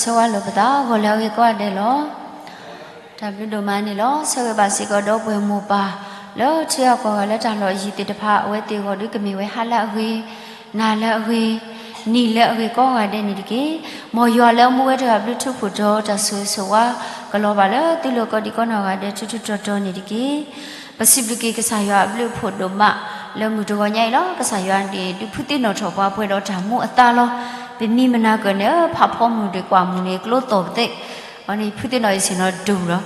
ဆၢဂ့ၤဆၢဝါလိာ်ပသး ဂီၤလၢအဂ့ၤကိးဂၤဒဲးလီၤ. တၢ်ဘျုးဒိၣ်မးန့ၣ်လီၤ. ဆၢဂ့ၤဘၣ်စ့ၢ်ကီးဒီပုၢ်ဝဲၢ်မိၢ်ပၢ် လၢထံဂၤကီၢ်ဂၤလၢတၢ်လီၢ်ယံၤသ့ၣ်တဖၣ် အဝဲသ့ၣ်ဂီၢ်ဒုးကမ့ၢ်ဝဲဟါလၢအဂ့ၤ, နၤလၢအဂ့ၤ, နံၤလၢအဂ့ၤကိးဂၤဒဲးန့ၣ်တက့ၢ်. မ်ယွၤလၢအမူဝဲတဂၤဘျုးထူဖှိၣ်ဒီးတၢ်ဆိၣ်ဂ့ၤဆိၣ်ဝါ ကလီၤဘၣ်လၢသုလိၤကိးဒံကိးနီၢ်ဂၤဒဲးထူထူတီၤတီၤန့ၣ်တက့ၢ်. ပစံးဘျုးက့ၤကစၢ်ယွၤအဘျုးအဖှိၣ်ဒိၣ်မး လၢမုၢ်တဂီၤညါအံၤလီၤ. ကစၢ်ယွၤန့ၣ် ဒုးဖုသ့ၣ်နီၣ်ထီၣ်ပှၤပှဲၤဒီးတၢ်မူအသါလီၤ. ပမံမနၤကၢၢ်န့ၣ် ဖးဖီမုၢ်ဒံးကွၢ်မုၢ်န့ၣ် ကျိသီၣ်ပသ့ၣ်, အန့ၣ်ဖုသ့ၣ်နီၣ်ယဆ့ၣ်နီၤဒိၣ်လီၤ.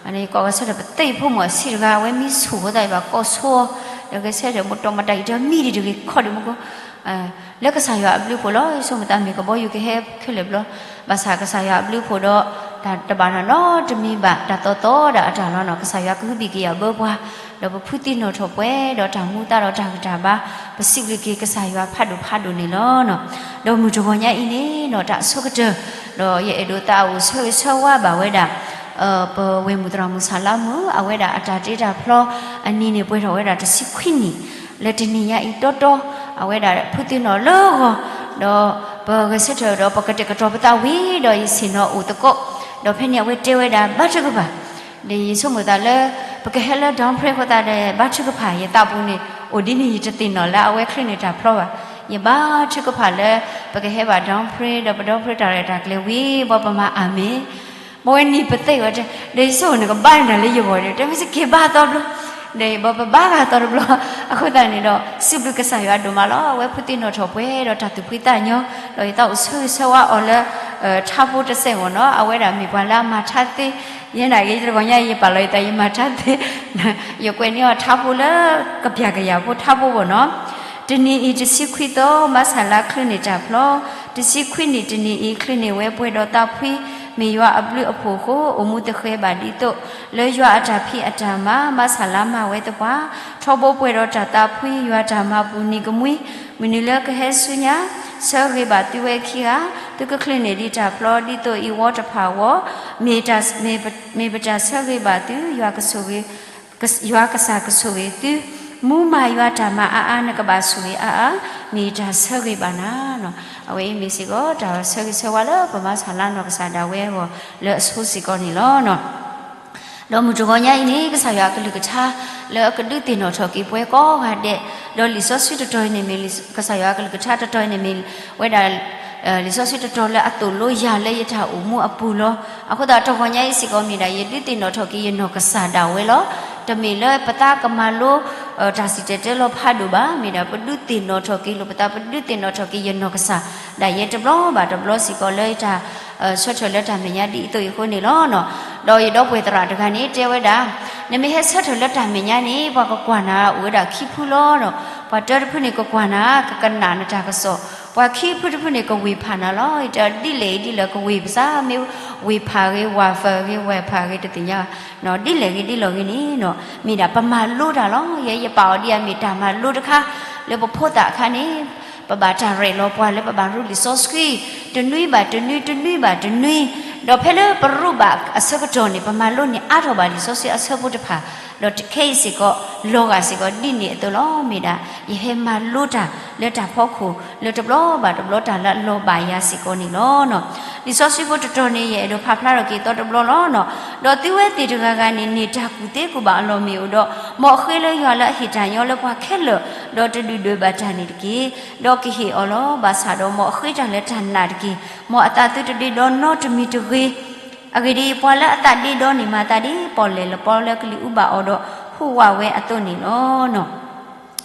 အန့ၣ်ကိးဂၤဆၢထၢၣ်ပသ့ၣ်ဖိမုၣ်အဆံးတဂၤ အဝဲမံဆိၣ်အဃိသတး ယဘၣ်ကိးဆိအီၤ, ဒီးဂဲၤဆၢထၢၣ်မိၢ်တီမတၤအံၤ တမံၤဒံးတဂ့ၤခီဒံးမူကီ လၢကစၢ်ယွၤအဘျုးအဖှိၣ်လီၤ. ယဆိကမိၣ်သးမ့ၢ်ကဘီယူၤကဟဲခဲလၢာ်ဘျီ, ဘၣ်ဆၣ်ကစၢ်ယွၤအဘျုးအဖှိၣ်ဒီး တၢ်တဘၣ်နီတမံၤဘၣ် တၢ်သီသီဒၣ်အတၢ်လီၤနီၤ. ကစၢ်ယွၤကဟုဘံၣ်က့ၤအဘၢပှၤ, ဒီးပဖုသ့ၣ်နီၣ်ထီၣ်ပှဲၤဒီးတၢ်မူသါဒီးတၢ်ဂံၢ်တၢ်ဘါ, ပစံးဘျုးက့ၤကစၢ်ယွၤဖးဒိၣ်ဖးဒိၣ်န့ၣ်လီၤနီၤ. ဒီးမုၢ်တဂီၤညါအံၤန့ၣ်နီၤ တၢ်အဆိကတၢၢ် ဒီးယအဲၣ်ဒိးသးအိၣ်ဆၢဂ့ၤဆၢဝါဘၣ်ဝဲဒၣ် ပဝဲၢ်မုၣ်သရၣ်မုၣ်ဆၣ်လါမုၣ် အဝဲဒၣ်အတၢ်တ့တၢ်ဖျီအနံၤန့ၣ် ပှဲၤထီၣ်ဝဲဒၣ်တဆံခွံနံၣ် လၢတနံၤညါအံၤတီတီ, အဝဲဒၣ်ဖုသ့ၣ်နီၣ်လၢဂီၢ်, ဒီးပဂဲၤဆၢထၢၣ်ဒီးပကတဲာ်ကတီၤပသးဝံၤဒီးယဆ့ၣ်နီၤအိၣ်သကိး, ဒီးဖဲန့ၣ်အဝဲတဲဝဲဒၣ်ဘါထုကဖၣ်, ဒီးယဆိကမိၣ်သးလၢ ပကဟဲလၢ down prayer အဃိသတးဒီး ဘါထုကဖၣ်ယသးပူၤန့ၣ် အိၣ်ဒ်န့ၣ် ယတသ့ၣ်နီၣ်လၢအဝဲချုးန့ၢ်တၢ်ဖျီဘၣ်. ယဘါထုကဖၣ်လၢ ပကဟဲဘၣ် down prayer ဒီးပ down prayer တၢ်ရဲၣ်တၢ်ကျဲၤဝံၤ ဘၣ်ပမၤအၤမ့ၣ် မ့ၢ်ဝဲနံၤပသ့ၣ်ဝဲတဲ, ဒီးယဆိကမိၣ်န့ၣ် ကဘါန့ၢ်တၢ်လၢယဂီၢ်ဒီး တဲမ့ၢ်စ့ၢ်ကီးဘါသီတဘျီ, ဒီးဘၣ်ပဘါဂၤသီတဘျီ, အဃိသတးန့ၣ်ဒီး စံးဘျုးကစၢ်ယွၤဒိၣ်မးလီၤ. အဝဲဖုသ့ၣ်နီၣ်ထီၣ်ပှဲၤဒီးတၢ်သူၣ်ဖှံသးညီ, ဒီးယသးအိၣ်ဆၢဂ့ၤဆၢဝါအီၤလၢ ထါဖိတစဲးမီၢ်နီၤ, အဝဲဒၣ်မ့ၢ်ပှၤလၢအမၤထါသ့, ယဲနာ်က့ ယတဂီၤညါအံၤ ယပာ်လီၤယသး ယမၤထါသ့, ယကွဲးန့ၢ်အီၤထါဖိလၢ ကပျၢ်ကယၤဖိထါဖိဘၣ်နီၤ. တနံၤအံၤတဆံခွံသီ ဘၣ်ဆၣ်လၢချုးန့ၢ်တၢ်ဖျီ, တဆံခွံနံၣ်တနံၤအံၤ ချုးန့ၢ်ဝဲပှဲၤဒီးသးဖှံ, မ့ၢ်ယွၤအဘျုးအဖှိၣ်အဃိ အိၣ်မူတဃဲၤဘၣ်ဒ်သိး, လၢယွၤအတၢ်ဖံးအတၢ်မၤ ဘၣ်ဆၣ်လၢမၤဝဲသပှၢ်, ထီဘိပှဲၤဒီးတၢ်သးဖှံ ယွၤတၢ်မၤပူၤနံၤကမှံ, မုၢ်နံၤလၢကဟဲဆူညါ, ဆၢဂ့ၤဘၣ်သုဝဲခံဂၤ, သုကချုးန့ၢ်ဒံးတၢ်ဖျီ ဒ်သိးအံၤဝီတဖၣ်အဂီၢ်, မ့ၢ်တၢ်, မ့ၢ်ပ, မ့ၢ်ပတၢ်ဆၢဂ့ၤဘၣ်သု, ယွၤကဆိၣ်ဂ့ၤ ယွၤကစၢ်ကဆိၣ်ဂ့ၤသု, မူမၤယွၤတၢ်မၤအါအါ နကဘၣ်ဆိၣ်ဂ့ၤအါအါ, မ့ၢ်တၢ်ဆၢဂ့ၤဘၣ်နၤနီၤ. အဝဲအံၤမ့ၢ်စ့ၢ်ကီး တၢ်ဆၢဂ့ၤဆၢဝါလၢပမၤဆၣ်လါနီၢ်ကစၢ်ဒၣ်ဝဲအဂီၢ် လၢအဆိစ့ၢ်ကီးန့ၣ်လီၤ. ဒီးမုၢ်တဂီၤညါအံၤန့ၣ် ကစၢ်ယွၤအကလုၢ်ကထါ လၢအကဒုးသ့ၣ်နီၣ်ထီၣ်က့ၤပှၤကိးဂၤဒဲး, ဒီးလံာ်စီဆှံတတီၤအံၤန့ၣ်မ့ၢ် ကစၢ်ယွၤအကလုၢ်ကထါတတီၤအံၤန့ၣ်မ့ၢ် ဝဲဒၣ် လံာ်စီဆှံတတီၤလၢအသိၣ်လိယၤလၢယတၢ်အိၣ်မူအပူၤလီၤ. အဃိသတးတဂီၤညါအံၤစ့ၢ်ကီးမ့ၢ်ဒၣ် ယဒုးသ့ၣ်နီၣ်ထီၣ်က့ၤယနီၢ်ကစၢ်ဒၣ်ဝဲလီၤ. တမ့ၢ်လၢပသးကမၤလိ တၢ်စံၣ်တဲၤတဲလီၤဖးဒိၣ်ဘၣ်, မ့ၢ်ဒၣ်ပဒုးသ့ၣ်နီၣ်ထီၣ်က့ၤလိာ်ပသး ပဒုးသ့ၣ်နီၣ်ထီၣ်က့ၤယနီၢ်ကစၢ်ဒၣ်ယဲတဘျီဘၣ်တဘျီစ့ၢ်ကီး လၢယတၢ်ဆၢထၢၣ်လၢတၢ်မဲာ်ညါဒ်အံၤအသိးအံၤအဃိန့ၣ်လီၤ. ဒီးယဒီပုၢ်ဝဲၢ်သရၣ်တဂၤန့ၣ် တဲဝဲဒၣ်, နမ့ၢ်ဟဲဆၢထၢၣ်လၢတၢ်မဲာ်ညါန့ၣ် ပှၤကကွၢ်နၤအိၣ်ဝဲဒၣ်ခံဖုလီၤ. ပှၤတၢတဖုန့ၣ် ကကွၢ်နၤ ကကနၣ်နတၢ်ကစီၣ်, ပှၤခံဖုတဖုန့ၣ် ကဝ့ၢ်ဖးနၤလီၤ. ယတဲဒ်လဲၣ်အံၤဒ်လဲၣ် ကဝ့ၢ်ပသး မ့ၢ်ဝ့ၢ်ဖးဂ့ၤ ဝၤဖးဂ့ၤ ဝၤဖးဂ့ၤ တသ့ၣ်ညါဘၣ်, ဒ်လဲၣ်ဂ့ၤဒ်လဲၣ်ဂ့ၤန့ၣ် မ့ၢ်ဒၣ်ပမၤလိတၢ်လီၤ. ယဲယပာ်အီၤဒ်အမ့ၢ်တၢ်မၤလိတခါ လၢပဖိသၣ်အခါန့ၣ် ပဘၣ်တၢ်ရဲၣ်လီၤပှၤလၢပဘၣ်ရူလံာ်စီဆှံ တနွံဘၣ်တနွံ တနွံဘၣ်တနွံ, ဒီးဖဲလၢပရူဘၣ်အဆၢကတီၢ်န့ၣ် ပမၤလိန့ၢ်အါထီၣ်ဘၣ်လံာ်စီဆှံအဆၢဖိတဖၣ်, ဒီးခဲအံၤစ့ၢ်ကီး လီၤဂာ်စ့ၢ်ကီးဒ်န့ၣ်အသိးလီၤ. မ့ၢ်ဒၣ် ယဟဲမၤလိတၢ်လၢတၢ်ဖီခိၣ် လၢတဘျီဘၣ်တဘျီတၢ်လၢအလီၤဘၣ်ယၤစ့ၢ်ကီးန့ၣ်လီၤ. လံာ်စီဆှံဖိတတီၤန့ၣ် ယအဲၣ်ဒိးဖးဖျါထီၣ်က့ၤသီတဘျီလီၤ. ဒီးသုဝဲသ့ၣ်တဂၤဂၤန့ၣ် န့ၢ်တၢ်ကူၣ်သ့ကူၣ်ဘၣ်အလီၢ်မ့ၢ်အိၣ်ဒီး မ်အဃ့လၢယွၤလၢအဟ့ၣ်တၢ်ညီလၢပှၤခဲလၢာ်, ဒီးတဒုၣ်ဒွဲၣ်ဘၣ်တၢ်န့ၣ်တက့ၢ်. ဒီးကဟ့ၣ်အီၤလီၤ. ဘၣ်ဆၣ်ဒီးမ်အဃ့တၢ်လၢတၢ်နာ်တက့ၢ်. မ်အသးသုတဒ့ဒီနီတမံၤတဂ့ၤ. အဂ့ၢ်ဒ်အံၤ, ပှၤလၢအသးဒ့ဒီန့ၣ် မၤသးဒ်ပီၣ်လဲၣ်လၢပီလၢကလံၤအူဘၣ်အီၤဒီး ဟူးဝးဝဲအသိးန့ၣ်လီၤ.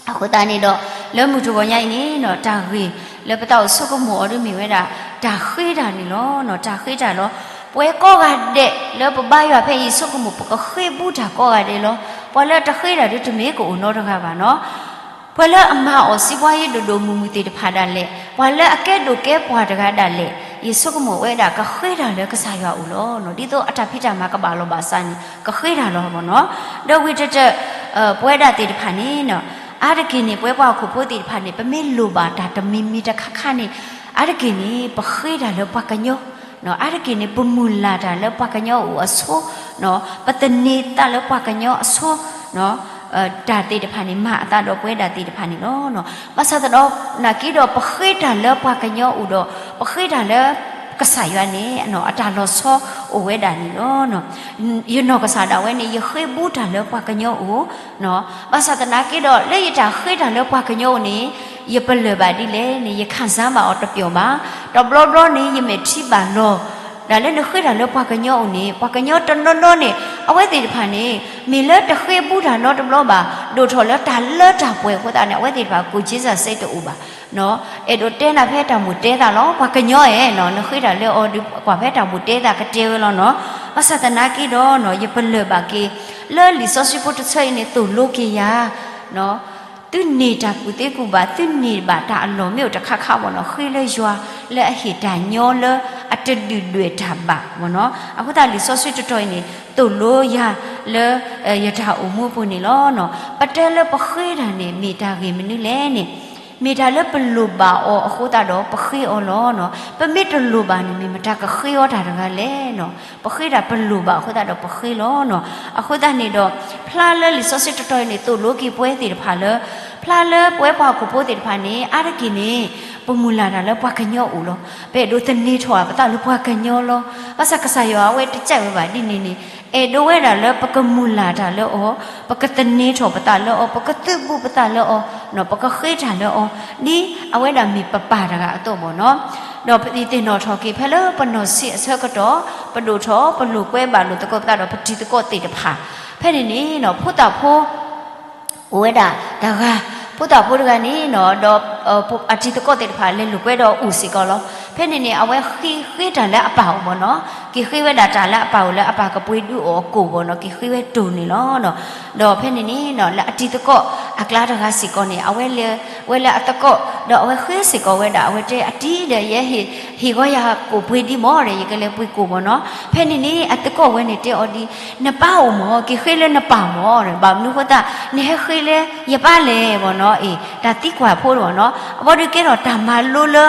အဃိသတးန့ၣ်ဒီး လၢမုၢ်တဂီၤညါအံၤန့ၣ် တၢ်ဂ့ၢ်လၢပသးအိၣ်ဆိကမိၣ်အီၤဒ်မ့ၢ်ဝဲဒၣ် တၢ်ဃ့တၢ်န့ၣ်လီၤ. တၢ်ဃ့တၢ်လီၤ. ပဝဲကိးဂၤဒဲးလၢပဘါယွၤဖဲအံၤ ဆိကမိၣ် ပကဃ့ဘူးတၢ်ကိးဂၤဒဲးလီၤ. ပှၤလၢအတဃ့တၢ်ဒ်တမ့ၢ်ကအိၣ်နီတဂၤဘၣ်နီၤ. ပှၤလၢအမၤအီၣ်စံးပှၤယံၤဒိၣ်ဒိၣ်မုၢ်မုၢ်သ့ၣ်တဖၣ်ဒၣ်လဲာ်, ပှၤလၢအကဲဒိၣ်ကဲပှၢ်တဂၤဒၣ်လဲာ်, ယဆိကမိၣ်ဝဲဒၣ် ကဃ့တၢ်လၢကစၢ်ယွၤအအိၣ်လီၤ. ဒ်သိးအတၢ်ဖံးတၢ်မၤကဘၣ်လီၤဘၣ်စးန့ၣ် ကဃ့တၢ်လီၤဘၣ်နီၤ. ဒီးဝံၤတတၢၢ် ပဝဲဒၣ်သ့ၣ်တဖၣ်န့ၣ် အါတက့ၢ်န့ၣ် ပဝဲပှၤဟီၣ်ခိၣ်ဖိသ့ၣ်တဖၣ်န့ၣ် ပမ့ၢ်လိၣ်ဘၣ်တၢ်တမံၤမံၤတခါခါန့ၣ် အါတက့ၢ်န့ၣ် ပဃ့တၢ်လၢပှၤကညီ, အါတက့ၢ်န့ၣ် ပမုၢ်လၢ်တၢ်လၢပှၤကညီအအိၣ်အဆိ, ပသန့ၤသးလၢပှၤကညီအဆိ, တၢ်သ့ၣ်တဖၣ်န့ၣ် မၤအသးဒီးပဝဲဒၣ်သ့ၣ်တဖၣ်န့ၣ်လီၤ. ဘၣ်ဆၣ်သနာ်က့ဒီး ပဃ့တၢ်လၢပှၤကညီအအိၣ်ဒီး ပဃ့တၢ်လၢ ကစၢ်ယွၤန့ၣ် အတၢ်လီၤဆီအိၣ်ဝဲဒၣ်န့ၣ်လီၤ. ယနီၢ်ကစၢ်ဒၣ်ဝဲန့ၣ် ယဃ့ဘူးတၢ်လၢပှၤကညီအိၣ်, ဘၣ်ဆၣ်သနာ်က့ဒီး လၢယတၢ်ဃ့တၢ်လၢပှၤကညီအိၣ်န့ၣ် ယပလၢၢ်ဘၣ်ဒ်လဲၣ်န့ၣ် ယခံစားဘၣ်အီၤတပျီၤဘၣ်. တဘျီဘျီန့ၣ် ယမဲာ်ထံဘၣ်လီၤ ဒၣ်လၢနဃ့တၢ်လၢပှၤကညီအိၣ်န့ၣ် ပှၤကညီတနီၤနီၤန့ၣ် အဝဲသ့ၣ်တဖၣ်န့ၣ် မ့ၢ်လၢတဃ့ဘူးတၢ်နီတဘျီဘၣ်, ဒိၣ်ထီၣ်လၢတၢ်လၢတၢ်ပှဲၤအဃိသတးန့ၣ် အဝဲသ့ၣ်တဖၣ်ကိၣ်က့စၢ်စ့တအိၣ်ဘၣ်. အဲၣ်ဒိးတဲနၤဖဲတၢ်မူးတဲသးလီၤ, ပှၤကညီဧၢ, နဃ့တၢ်လၢအီၤဒီး ကွၢ်ဖဲတၢ်မူးတဲသးကတဲဝဲလီၤနီၤ. ဘၣ်ဆၣ်သနာ်က့ဒီး ယပလၢၢ်ဘၣ်က့ၤ လၢလံာ်စီဆှံဖိတဆၢအံၤန့ၣ် သိၣ်လိက့ၤယၤ သုန့ၢ်တၢ်ကူၣ်သ့ကူၣ်ဘၣ်, သုန့ၢ်ဘၣ်တၢ်အလီၢ်မ့ၢ်အိၣ်တခါခါဘၣ်နီၤ, ဃ့လၢယွၤလၢအဟ့ၣ်တၢ်ညီလၢအတဒုၣ်ဒွဲၣ်တၢ်ဘၣ်ဘၣ်နီၤ. အဃိသတးလံာ်စီဆှံတတီၤအံၤန့ၣ် သိၣ်လိယၤလၢ ယတၢ်အိၣ်မူအပူၤန့ၣ်လီၤ. ပတဲလၢပဃ့တၢ်န့ၣ် မ့ၢ်တၢ်ဂ့ၢ်မနုၤလဲၣ်န့ၣ် မ့ၢ်တၢ်လၢပလိၣ်ဘၣ်အီၤအဃိသတးဒီးပဃ့အီၤလီၤ. ပမ့ၢ်တလိၣ်ဘၣ်န့ၣ် မ့ၢ်မတၤကဃ့အီၤတၢ်တဂၤလဲၣ်နီၤ. ပဃ့တၢ်ပလိၣ်ဘၣ်အဃိသတးဒီးပဃ့လီၤနီၤ. အဃိသတးန့ၣ်ဒီး ဖျါလၢလံာ်စီဆှံတတီၤအံၤန့ၣ် သိၣ်လိက့ၤပဝဲသ့ၣ်တဖၣ်လၢ ဖျါလၢပဝဲပှၤဟီၣ်ခိၣ်ဖိသ့ၣ်တဖၣ်န့ၣ် အါတက့ၢ်န့ၣ် ပမုၢ်လၢ်တၢ်လၢပှၤကညီအိၣ်လီၤ. ပအဲၣ်ဒိးသန့ၤထီၣ်ပသးလၢပှၤကညီလီၤ. ဘၣ်ဆၣ်ကစၢ်ယွၤအဝဲတကြိုက်ဝဲဘၣ်ဒ်န့ၣ်န့ၣ် အဲၣ်ဒိးဝဲဒၣ်လၢပကမုၢ်လၢ်တၢ်လၢအီၤ, ပကသန့ၤထီၣ်ပသးလၢအီၤ, ပကသုးဘူးပသးလၢအီၤ, ပကဃ့တၢ်လၢအီၤ, ဒ်အဝဲဒၣ်မ့ၢ်ပပၢ်တဂၤအသိးဘၣ်နီၤ. ဒီးပသ့ၣ်နီၣ်ထီၣ်က့ၤဖဲလၢပနီၢ်ဆံးအဆၢကတီၢ် ပဒိၣ်ထီၣ် ပလိာ်ကွဲဘၣ်လိာ်သကိးပသးဒီးပတံၤသကိးသ့ၣ်တဖၣ် ဖဲန့ၣ်န့ၣ် ဖိသၣ်ဖိ အိၣ်ဝဲဒၣ်တဂၤ, ဖိသၣ်ဖိတဂၤန့ၣ်နီၤ ဒီး အတံၤသကိးသ့ၣ်တဖၣ်လဲၤလိာ်ကွဲဒီးအအိၣ်စ့ၢ်ကီးလီၤ. ဖဲန့ၣ်န့ၣ် အဝဲဃ့ဃ့တၢ်လၢအပၢ်အိၣ်ဘၣ်နီၤ, က့ၤဃ့ဝဲဒၣ်တၢ်လၢအပၢ်အိၣ်လၢအပၢ်ကပှ့ၤဒုးအီၤအကိၣ်ဘၣ်နီၤ, က့ၤဃ့ဝဲတိၢ်န့ၣ်လီၤ. ဒီးဖဲန့ၣ်န့ၣ်နီၤ လၢအတံၤသကိးအကျါတဂၤစ့ၢ်ကီးန့ၣ် အဝဲလဲၤဝဲလၢအသကိး ဒီးအဝဲဃ့စ့ၢ်ကီးဝဲဒၣ် အဝဲတဲအတံၤဒီး ယဲ ဟ့ၣ်ဂီၤယၤကိၣ်ပှ့ၤဒံးမၢ်ဒီး ယကလဲၤပှ့ၤကိၣ်ဘၣ်နီၤ. ဖဲန့ၣ်န့ၣ် အသကိးဝဲန့ၣ်တဲအီၤဒ် နပၢ်အိၣ်မၢ်, က့ၤဃ့လၢနပၢ်မၢ်, ဘၣ်မနုၤဃိသတး နဟဲဃ့လၢယပၢ်လဲၣ်ဘၣ်နီၤ, အ့ၣ် တၢ်သံကွၢ်ဖိတဘၣ်နီၤ, အဘီဒုးကဲထီၣ်တၢ်မၤလိလၢ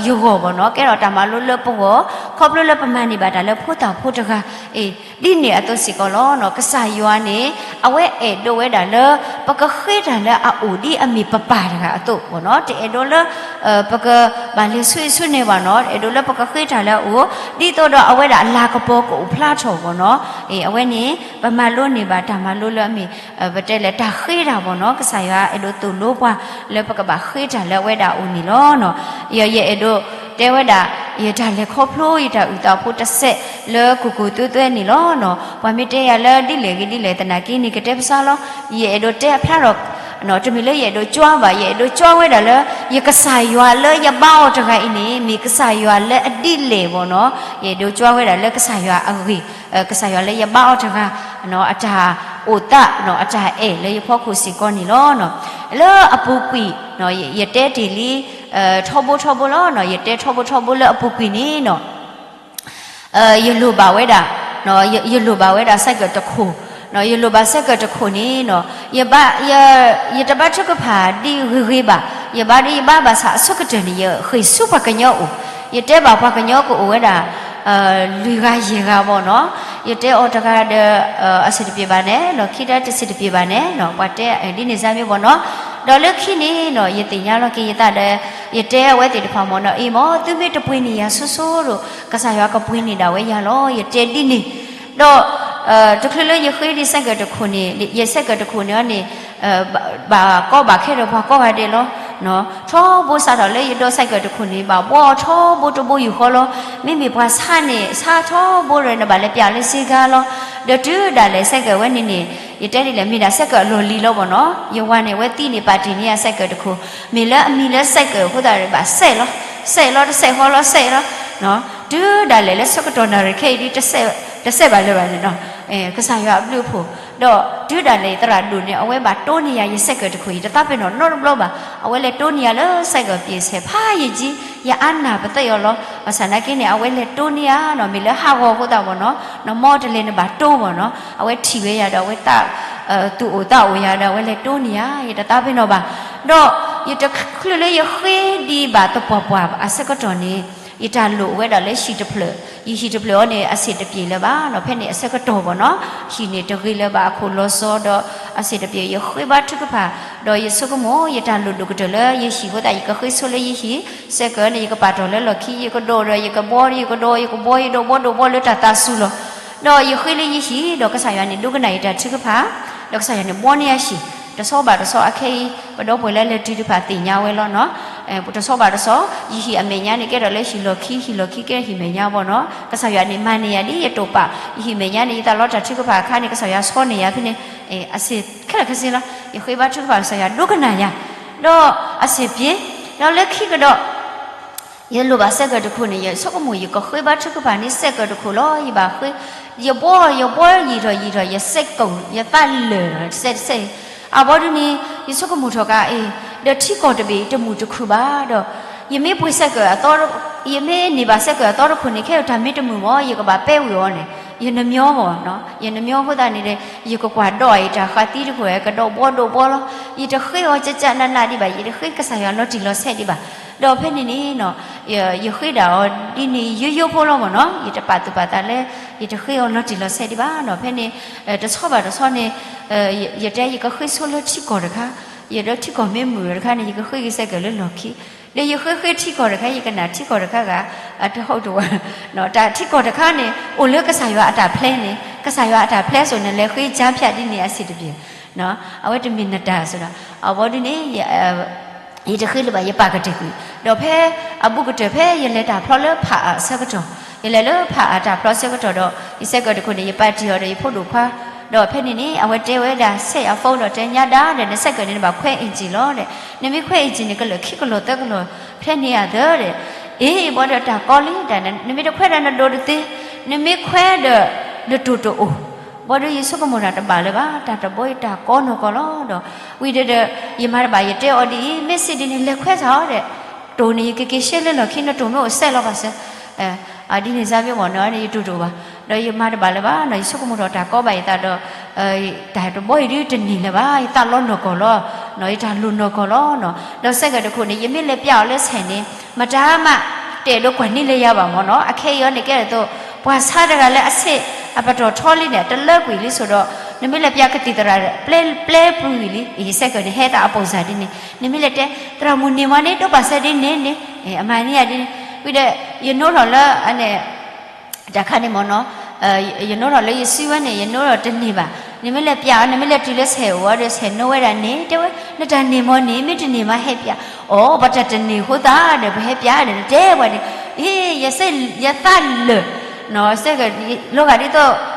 ယဂီၢ်ဘၣ်နီၤ, ကဲထီၣ်တၢ်မၤလိလၢပဂီၢ်, ခီဖျိလၢပမၤန့ၢ်ဘၣ်တၢ်လၢဖိသၣ်ဖိတဂၤ, အ့ၣ် ဒ်န့ၣ်အသိးစ့ၢ်ကီးလီၤနီၤ. ကစၢ်ယွၤန့ၣ် အဝဲအဲၣ်ဒိးဝဲဒၣ်လၢ ပကဃ့တၢ်လၢအအိၣ်ဒ်အမ့ၢ်ပပၢ်တဂၤအသိးဘၣ်နီၤ, တအဲၣ်ဒိးလၢ ပကဘၣ်လဲၤဆူအံၤဆူန့ၣ်ဘၣ်နီၤ, အဲၣ်ဒိးလၢပကဃ့တၢ်လၢအအိၣ် ဒ်သိးဒီးအဝဲဒၣ်အလၤကပီၤကအိၣ်ဖျါထီၣ်ဘၣ်နီၤ. အ့ၣ် အဝဲန့ၣ် ပမၤလိန့ၢ်ဘၣ်တၢ်မၤလိလၢအမ့ၢ် ပတဲလဲၣ်တၢ်ဃ့တၢ်ဘၣ်နီၤ, ကစၢ်ယွၤအဲၣ်ဒိးသိၣ်လိပှၤလၢပကဘၣ်ဃ့တၢ်လၢအဝဲဒၣ်အအိၣ်န့ၣ်လီၤနီၤ. ယ ယအဲၣ်ဒိးတဲဝဲဒၣ် ယတၢ်လဲၤခီဖျိယတၢ်အုၣ်သးဖိတစဲးလၢကိၢ်ကိၢ်သွဲသွဲန့ၣ်လီၤနီၤ. ပှၤမ့ၢ်တဲယၤလၢဒ်လဲၣ်ဂ့ၤဒ်လဲၣ်သနာ်က့န့ၣ် ကတဲပစၢ်လီၤ. ယအဲၣ်ဒိးတဲအဖျါထီၣ် တမ့ၢ်လၢယအဲၣ်ဒိးကွၢ်ဘၣ်, ယအဲၣ်ဒိးကွၢ်ဝဲဒၣ်လၢ ယကစၢ်ယွၤလၢယဘါအီၤတဂၤအံၤန့ၣ် မ့ၢ်ကစၢ်ယွၤလၢအဒ်လဲၣ်ဘၣ်နီၤ. ယအဲၣ်ဒိးကွၢ်ဝဲဒၣ်လၢကစၢ်ယွၤအဂ့ၢ်, ကစၢ်ယွၤလၢယဘါအီၤတဂၤ အတၢ်အိၣ်သး အတၢ်အဲၣ်လၢယဖီခိၣ်စ့ၢ်ကီးန့ၣ်လီၤ. လၢအပူၤကွံာ် ယတဲတ့ၢ်လံ ထီဘိထီဘိလီၤ. ယတဲထီဘိထီဘိလၢအပူၤကွံာ်န့ၣ်နီၤ ယလိၣ်ဘၣ်ဝဲဒၣ်, ယလိၣ်ဘၣ်ဝဲဒၣ် cycle တခိၣ်, ယလိၣ်ဘၣ် cycle တခိၣ်န့ၣ်နီၤ ယဘါ, ယတဘါထုကဖၣ်ဒ်ဂ့ၤဂ့ၤဘၣ်, ယဘါဒ်ယဘါဘၣ်ဆၣ်အဆိကတၢၢ်န့ၣ် ယဃ့ၢ်ဆူပှၤကညီအိၣ်, ယတဲဘၣ်ပှၤကညီကအိၣ်ဝဲဒၣ် လွံၢ်ဂၤယဲၢ်ဂၤဘၣ်နီၤ, ယတဲအီၤတဂၤဒီး အဆင်တပြေဘၣ်န့ၣ် ခံတၢတဆင်တပြေဘၣ်န့ၣ် ပှၤတဲဒ်န့ၣ်စ့ၢ်မ့ၢ်ဘၣ်နီၤ, ဒီးလၢခံန့ၣ်နီၤ ယသ့ၣ်ညါလီၤက့ၤယသးဒီး ယတဲအဝဲသ့ၣ်တဖၣ်မ့ၢ်နီၤ အ့ၣ်မ့ၢ် သုမ့ၢ်တပှ့ၤန့ၢ်ယၤဆိဆိဒီး ကစၢ်ယွၤကပှ့ၤန့ၢ်ဒၣ်ဝဲယၤလီၤ ယတဲဒ်န့ၣ်, ဒီး တချုးလၢယဃ့ဒံး cycle တခိၣ်န့ၣ် ယ cycle တခိၣ်န့ၣ်န့ၣ် ဘၣ်ကီဘၣ်ခဲဒီးပှၤကိးဂၤဒဲးလီၤ. ထီဘိစးထီၣ်လၢယဒိး cycle တခိၣ်န့ၣ် ဘၣ်ဘှီအီၤထီဘိတဘိယူၢ်ဃီလီၤ. မ့မ့ၢ်ပှၤဆါန့ၣ် ဆါထီဘိဒီးနဘၣ်လဲၤပျးလၢစ့ဂၤလီၤ. ဒီးတုၤဒၣ်လဲာ် cycle ဝဲန့ၣ်န့ၣ် ယတဲဒ်လဲၣ် မ့ၢ်ဒၣ် cycle အလီၢ်လံၤလီၤဘၣ်နီၤ, ယဝၤန့ၣ် အဝဲသံန့ၣ် ပာ်တ့ၢ်န့ၢ်ယၤ cycle တခိၣ်, မ့ၢ်လၢအမံၤလၢ cycle အဃိသတး ဘၣ်စဲးလီၤ, စဲးလီၤ တစဲးဃီလီၤ စဲးလီၤ တုၤဒၣ်လဲာ်လၢဆၢကတီၢ်နၣ်ရံၣ်ခဲအံၤဒ် တစဲးဘၣ်လၢၤဘၣ်န့ၣ်နီၤ, ကစၢ်ယွၤအဘျုးအဖှိၣ်, ဒီးတုၤဒၣ်လဲာ်ယသရၣ်ဒိၣ်န့ၣ် အဝဲဘၣ်တိၢ်န့ၢ်ယၤ ယ cycle တခိၣ်အံၤ တသးပ့ၤနီၣ်နီတဘျီဘၣ်, အဝဲလဲၤတိၢ်န့ၢ်ယၤလၢ cycle ပျဲၢ်ဆဲး ဖးယံာ်ကံ, ယအါနၢ်ပသးအီၤလီၤ. ဘၣ်ဆၣ်သနာ်က့န့ၣ် အဝဲလဲၤတိၢ်န့ၢ်ယၤနီၤ, မ့ၢ်လၢဟးဂီၤအဃိသတးဘၣ်နီၤ, နမ့ၢ်တလဲၤနဘၣ်တိၢ်ဘၣ်နီၤ, အဝဲထံၣ်ဝဲယၤဒီး အဝဲသး သူၣ်အိၣ်သးအိၣ်ယၤဒီး အဝဲလဲၤတိၢ်န့ၢ်ယၤ ယတသးပ့ၤနီၣ်ဘၣ်. ဒီးယတချုးလၢယဃ့ဒံးဘၣ်သပှၢ်ပှၢ်အဆၢကတီၢ်န့ၣ် ယတၢ်လိၣ်ဝဲဒၣ်လၢဟံၣ်တဖျၢၣ်, ယဟံၣ်တဖျၢၣ်အံၤန့ၣ် အဆံးတပျ့ၤလၢၤဘၣ်နီၤ, ဖဲန့ၣ်အဆၢကတီၢ်ဘၣ်နီၤ, ဟံၣ်န့ၣ်တဂ့ၤလၢၤဘၣ်အခိၣ်လီၤစီဒီး အဆံးတပျ့ၤ ယဃ့ဘါထုကဖၣ်, ဒီးယဆိကမိၣ် ယတၢ်လိၣ်ဒိၣ်ကတၢၢ်လၢယဟံၣ်အဃိသတး ယကဃ့ဆိလၢယဟံၣ်, စဲးကၢန့ၣ် ယကပာ်တီၢ်လၢလီၢ်ခံ, ယကဒိးဒီး ယကဘှီ, ယကဒိး, ယကဘှီ, ယဒိးဘှီဒိးဘှီလၢတၢ်သးစူၤလီၤ. ဒီးယဃ့လၢယဟံၣ်, ဒီးကစၢ်ယွၤန့ၣ် ဒိကနၣ်ယတၢ်ထုကဖၣ်, ဒီးကစၢ်ယွၤန့ၣ် ဘှီန့ၢ်ယဟံၣ်, တဆီဘၣ်တဆီအခဲအံၤ ပဒီပုၢ်ဝဲၢ်လၢလဲၤတုၤတဖၣ်သ့ၣ်ညါဝဲလီၤနီၤ. တဆီဘၣ်တဆီ, ယဟံၣ်အမဲာ်ညါန့ၣ် ကဲထီၣ်လၢဟံၣ်လီၢ်ခံ, ဟံၣ်လီၢ်ခံကဲထီၣ်ဟံၣ်မဲာ်ညါဘၣ်နီၤ. ကစၢ်ယွၤန့ၣ် မၤန့ၢ်ယၤဒ်ယတိာ်ပာ်, ယဟံၣ်မဲာ်ညါန့ၣ် ယသးလီတၢ်ထုကဖၣ်အခါန့ၣ် ကစၢ်ယွၤဆီန့ၢ်ယၤဖဲန့ၣ်, အဆံးခဲလၢာ်ခဲဆ့လီၤ. ယဃ့ဘါထုကဖၣ် ကစၢ်ယွၤဒိကနၣ်ယၤ, ဒီးအဆံးပျ့ၤ, ဒီးလၢခံကဒီး ယလိၣ်ဘၣ်စဲးကၢတခိၣ်န့ၣ် ယဆိကမိၣ် ယကဃ့ဘါထုကဖၣ်န့ၣ် စဲးကၢတခိၣ်လီၤ. ယဘၣ်ဃ့, ယဘှီ, ယဘှီယံာ်ထီၣ်ယံာ်ထီၣ် ယစဲးကိာ် ယသးလၢာ်စဲးတစဲး, အဘီဒုန့ၣ် ယဆိကမိၣ်ထီၣ်ကါအံၤ, ဒီးထံကီၢ်တဘ့ၣ်အံၤ တမုာ်တခုၣ်ဘၣ်ဒီး, ယမ့ၢ်ပှ့ၤစဲးကၢအသီ, ယမ့ၢ်န့ၢ်ဘၣ်စဲးကၢအသီတခိၣ်န့ၣ် ခဲအံၤတၢ်မ့ၢ်တမုာ်မး ယကဘၣ်ပဲဝံၤအီၤန့ၣ် ယနမၠီဘၣ်, ယနမၠီအဃိသတးန့ၣ်ဒီး ယကကွၢ်ဒီးအံၤ တၢ်ဃးသံတခိၣ် ကဒီးဘှီဒိးဘှီလီၤ. ယတဃ့အီၤကကနးနးဒံးဘၣ်, ယတဃ့ကစၢ်ယွၤလီၤတံၢ်လီၤဆဲးဒံးဘၣ်. ဒီးဖဲန့ၣ်န့ၣ် ယဃ့ဒၣ်အီၤဒ်န့ၣ် ယိယိဖိလီၤမ့ၢ်နီၤ, ယတပာ်သူၣ်ပာ်သးလၢ ယတဃ့အီၤလီၤတံၢ်လီၤဆဲးဒံးဘၣ်နီၤ. ဖဲန့ၣ် တဆီဘၣ်တဆီန့ၣ် ယတဲယကဃ့ဆိလၢထံကီၢ်တခါ, ယဒီးထံကီၢ်မ့ၢ်မုာ်တခါန့ၣ် ယကဃ့က့ၤစဲးကၢလၢလီၢ်ခံ, ဒီးယဃ့ဃ့ထံကီၢ်တခါ ယကနၣ်ထံကီၢ်တခါဂၤ အတဟီၣ်တဝး, တၢ်ထံကီၢ်တခါန့ၣ် အိၣ်လၢကစၢ်ယွၤအတၢ်ဖျဲန့ၣ် ကစၢ်ယွၤအတၢ်ဖျဲစိၤန့ၣ် လဲၤဃ့ကၠါဖၠးဒ်န့ၣ်အဆံးတပျ့ၤ, အဝဲတမ့ၢ်နတၢ်စ့ၢ်ဒီး အဘီဒုန့ၣ် ယတဃ့လၢၤဘၣ် ယပာ်ကတၢၢ်ကွံာ်, ဒီးဖဲအဘူးကတၢၢ်ဖဲယလဲၤတၢ်ဖျီလၢဖးအါဆၢကတီၢ်, ယလဲၤလၢဖးအါတၢ်ဖျီဆၢကတီၢ်ဒီး ယစဲးကၢတခိၣ်န့ၣ် ယပာ်တ့ၢ်အီၤဒီးယဖိဒိၣ်ခွါ, ဒီးဖဲန့ၣ်န့ၣ် အဝဲတဲဝဲဒၣ် ဆဲးယၤ phone ဒီးတဲညါဒၣ်ဒီး နစဲးကၢန့ၣ်နဘၣ်ခွဲ engine လီၤဒီး, နမ့ၢ်ခွဲ engine န့ၣ် ကလၢာ်ခံကလီၢ်သၢကလီၢ် ဖျဲန့ၢ်အသၢဒီး, အ့ ဘီဒီးတၢ်ကီလံ တၢ်နမ့ၢ်တခွဲဒီးနဒိးတသ့, နမ့ၢ်ခွဲဒီး နတိၢ်တအိၣ်, ဘီဒီးယဆိကမိၣ်တၢ်တဘၣ်လၢၤဘၣ် တၢ်တဘီအံၤတၢ်ကီနီၢ်ကီၢ်လီၤဒီး, ဝံၤဒီး ယမၤတဘၣ် ယတဲအီၤဒ်အံၤ မ့ၢ်စံးဒ်န့ၣ် လဲၤခွဲစ့ၢ်အီၤဒီး, တိၢ်န့ၣ် ယကက့ၤရှဲလၢလီၢ်ခံ နတိၢ်မ့ၢ်အိၣ်စဲးလီၤဘၣ်စၢၤ, ဒ်န့ၣ်စ့ၢ်မ့ၢ်မ့ၢ်နီၤ ယတိၢ်တအိၣ်ဘၣ်, ဒီးယမၤတဘၣ်လၢၤဘၣ်နီၤ ယဆိကမိၣ်ထီၣ်တၢ်ကီဘၣ်ယသးဒီး တၢ်တဘီအံၤဒ်တန့ၢ်လၢၤဘၣ် ယသးလီနီၢ်ကီၢ်လီၤ, ယတၢ်လိၣ်နီၢ်ကီၢ်လီၤ, ဒီးစဲးကၢတခိၣ်န့ၣ် ယမ့ၢ်လဲၤပျးအီၤလၢဆဲးန့ၣ် မတၤမး တအဲၣ်ဒိးကွၢ်န့ၢ်လၢယၤဘၣ်မ့ၢ်နီၤ အခဲအံၤအံၤန့ၣ်ကဲဒ်သိး ပှၤဆါတဂၤလၢအဆ့း အပတီၢ်ထီလံန့ၣ် တလၢကွံာ်လံဆိဒီး နမ့ၢ်လဲၤပျးကသံၣ်သရၣ် ပျဲပျဲပှံၤလံ ယစဲးကၢန့ၣ် ဟဲသးအပိၢ်စၢ်ဒ်န့ၣ် နမ့ၢ်လဲၤတဲ သရၣ်မုၣ်န့ၢ်မ့ၢ်န့ၣ် ဒိးပာ်စၢၤဒ်န့ၣ်န့ၣ် အမၤန့ၢ်ယၤဒ်န့ၣ် ဝံၤဒီး ယနိထီၣ်လၢအန့ၣ် တၢ်ခါန့ၣ်မ့ၢ်နီၤ ယနိထီၣ်လၢယစုဝဲန့ၣ် ယနိထီၣ်တန့ၢ်ဘၣ်, နမ့ၢ်လဲၤပျးအီၤ နမ့ၢ်လဲၤတုၤလၢဆဲးအိၣ်အီၤဒီး ဆဲးနိဝဲဒၣ်န့ၣ် တဲဝဲ နတၢ်န့ၢ်မ့ၢ်န့ၣ် မ့ၢ်တန့ၢ်မးဟဲပျး, အိ ပတၢ်တန့ၢ်အဃိသတးဒီး ပဟဲပျးဒီး နတဲပှၤန့ၣ် အ့ ယသးလၢာ် စဲးကၢ လီၤဂာ်ဒ်သိး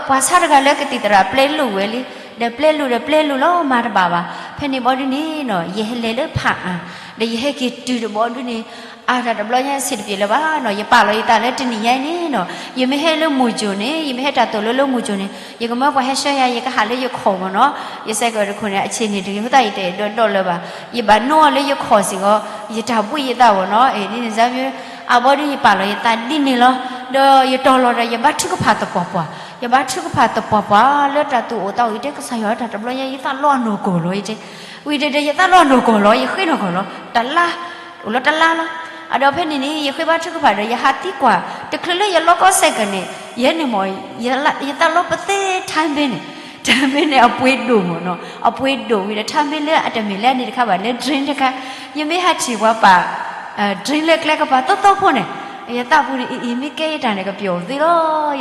ပှၤဆါတဂၤလၢကသံၣ်သရၣ်ပျဲလိာ်ဝဲလံ, ဒီးပျဲလိာ်ဒီးပျဲလိာ်လီၤ မၤတဘၣ်ဘၣ်, ဖဲန့ၣ်ဘီဒ်န့ၣ်နီၤ ယဟဲလဲၤလၢဖးအါ, ဒီးယဟဲက့ၤတုၤတဘီဒ်န့ၣ် အါတၢ်တဘျီညါဆံးတပျ့ၤလၢၤဘၣ်နီၤ ယပာ်လီၤယသးလၢတနံၤညါအံၤန့ၣ်နီၤ ယမ့ၢ်ဟဲလၢမူၤကၠိၣ်န့ၣ် ယမ့ၢ်ဟဲတၢ်သိၣ်လိလၢမူၤကၠိၣ်န့ၣ် ယကမၢပှၤဟဲဆှၢယၤ ယကဟးလၢယခီၣ်မ့ၢ်နီၤ ယစဲးကၢတခိၣ်န့ၣ် အဆ့ၣ်န့ၣ်တဂ့ၤ အဃိသတးယတအဲၣ်ဒိးဒိးလၢၤဘၣ်, ယဘၣ်နိအီၤလၢယခီၣ်စ့ၢ်ကီး ယတၢ်ဘှံးယသးမ့ၢ်နီၤ အ့ ဒ်န့ၣ်စ့ၢ်မ့ၢ် အဘီဒ်ယပာ်လီၤယသးဒ်န့ၣ်လီၤ, ဒီးယတီၤလီၤဒီးယဘါထုကဖၣ်သပှၢ်ပှၢ်, ယဘါထုကဖၣ်သပှၢ်ပှၢ်လၢတၢ်သူၣ်အိၣ်သးအိၣ် ယတဲကစၢ်ယွၤတၢ်တဘျီညါ ယသးလီအနီၢ်ကီၢ်လီၤ ယတဲ ဝံၤဒီးယသးလီအနီၢ်ကီၢ်လီၤ ယဃ့နီၢ်ကီၢ်လီၤ တလါ, အိၣ်လီၤတလါလီၤ, အဒီးဖဲန့ၣ်န့ၣ် ယဃ့ဘါထုကဖၣ်ဒီး ယဟးသံကွၢ် တချုးလၢယလီကီစဲးကၢန့ၣ် ယဲန့ၣ်မ့ၢ် ယသးလီပသ့ timing န့ၣ်, timing န့ၣ် အပှ့ၤဒိၣ်မ့ၢ်နီၤ အပှ့ၤဒိၣ်ဝံၤဒီး timing လၢအတမ့ၢ်လၢအန့ၣ်တခါဘၣ် လၢ drain တခါ, ယမ့ၢ်ဟးထံၣ်ပှၤပာ် drain လၢကျဲကပၤသီသီဖိန့ၣ်, ယသးပူၤန့ၣ် အံၤအံၤ မ့ၢ်ကဲယတၢ်န့ၣ် ကပျီၣ်သ့လီၤ,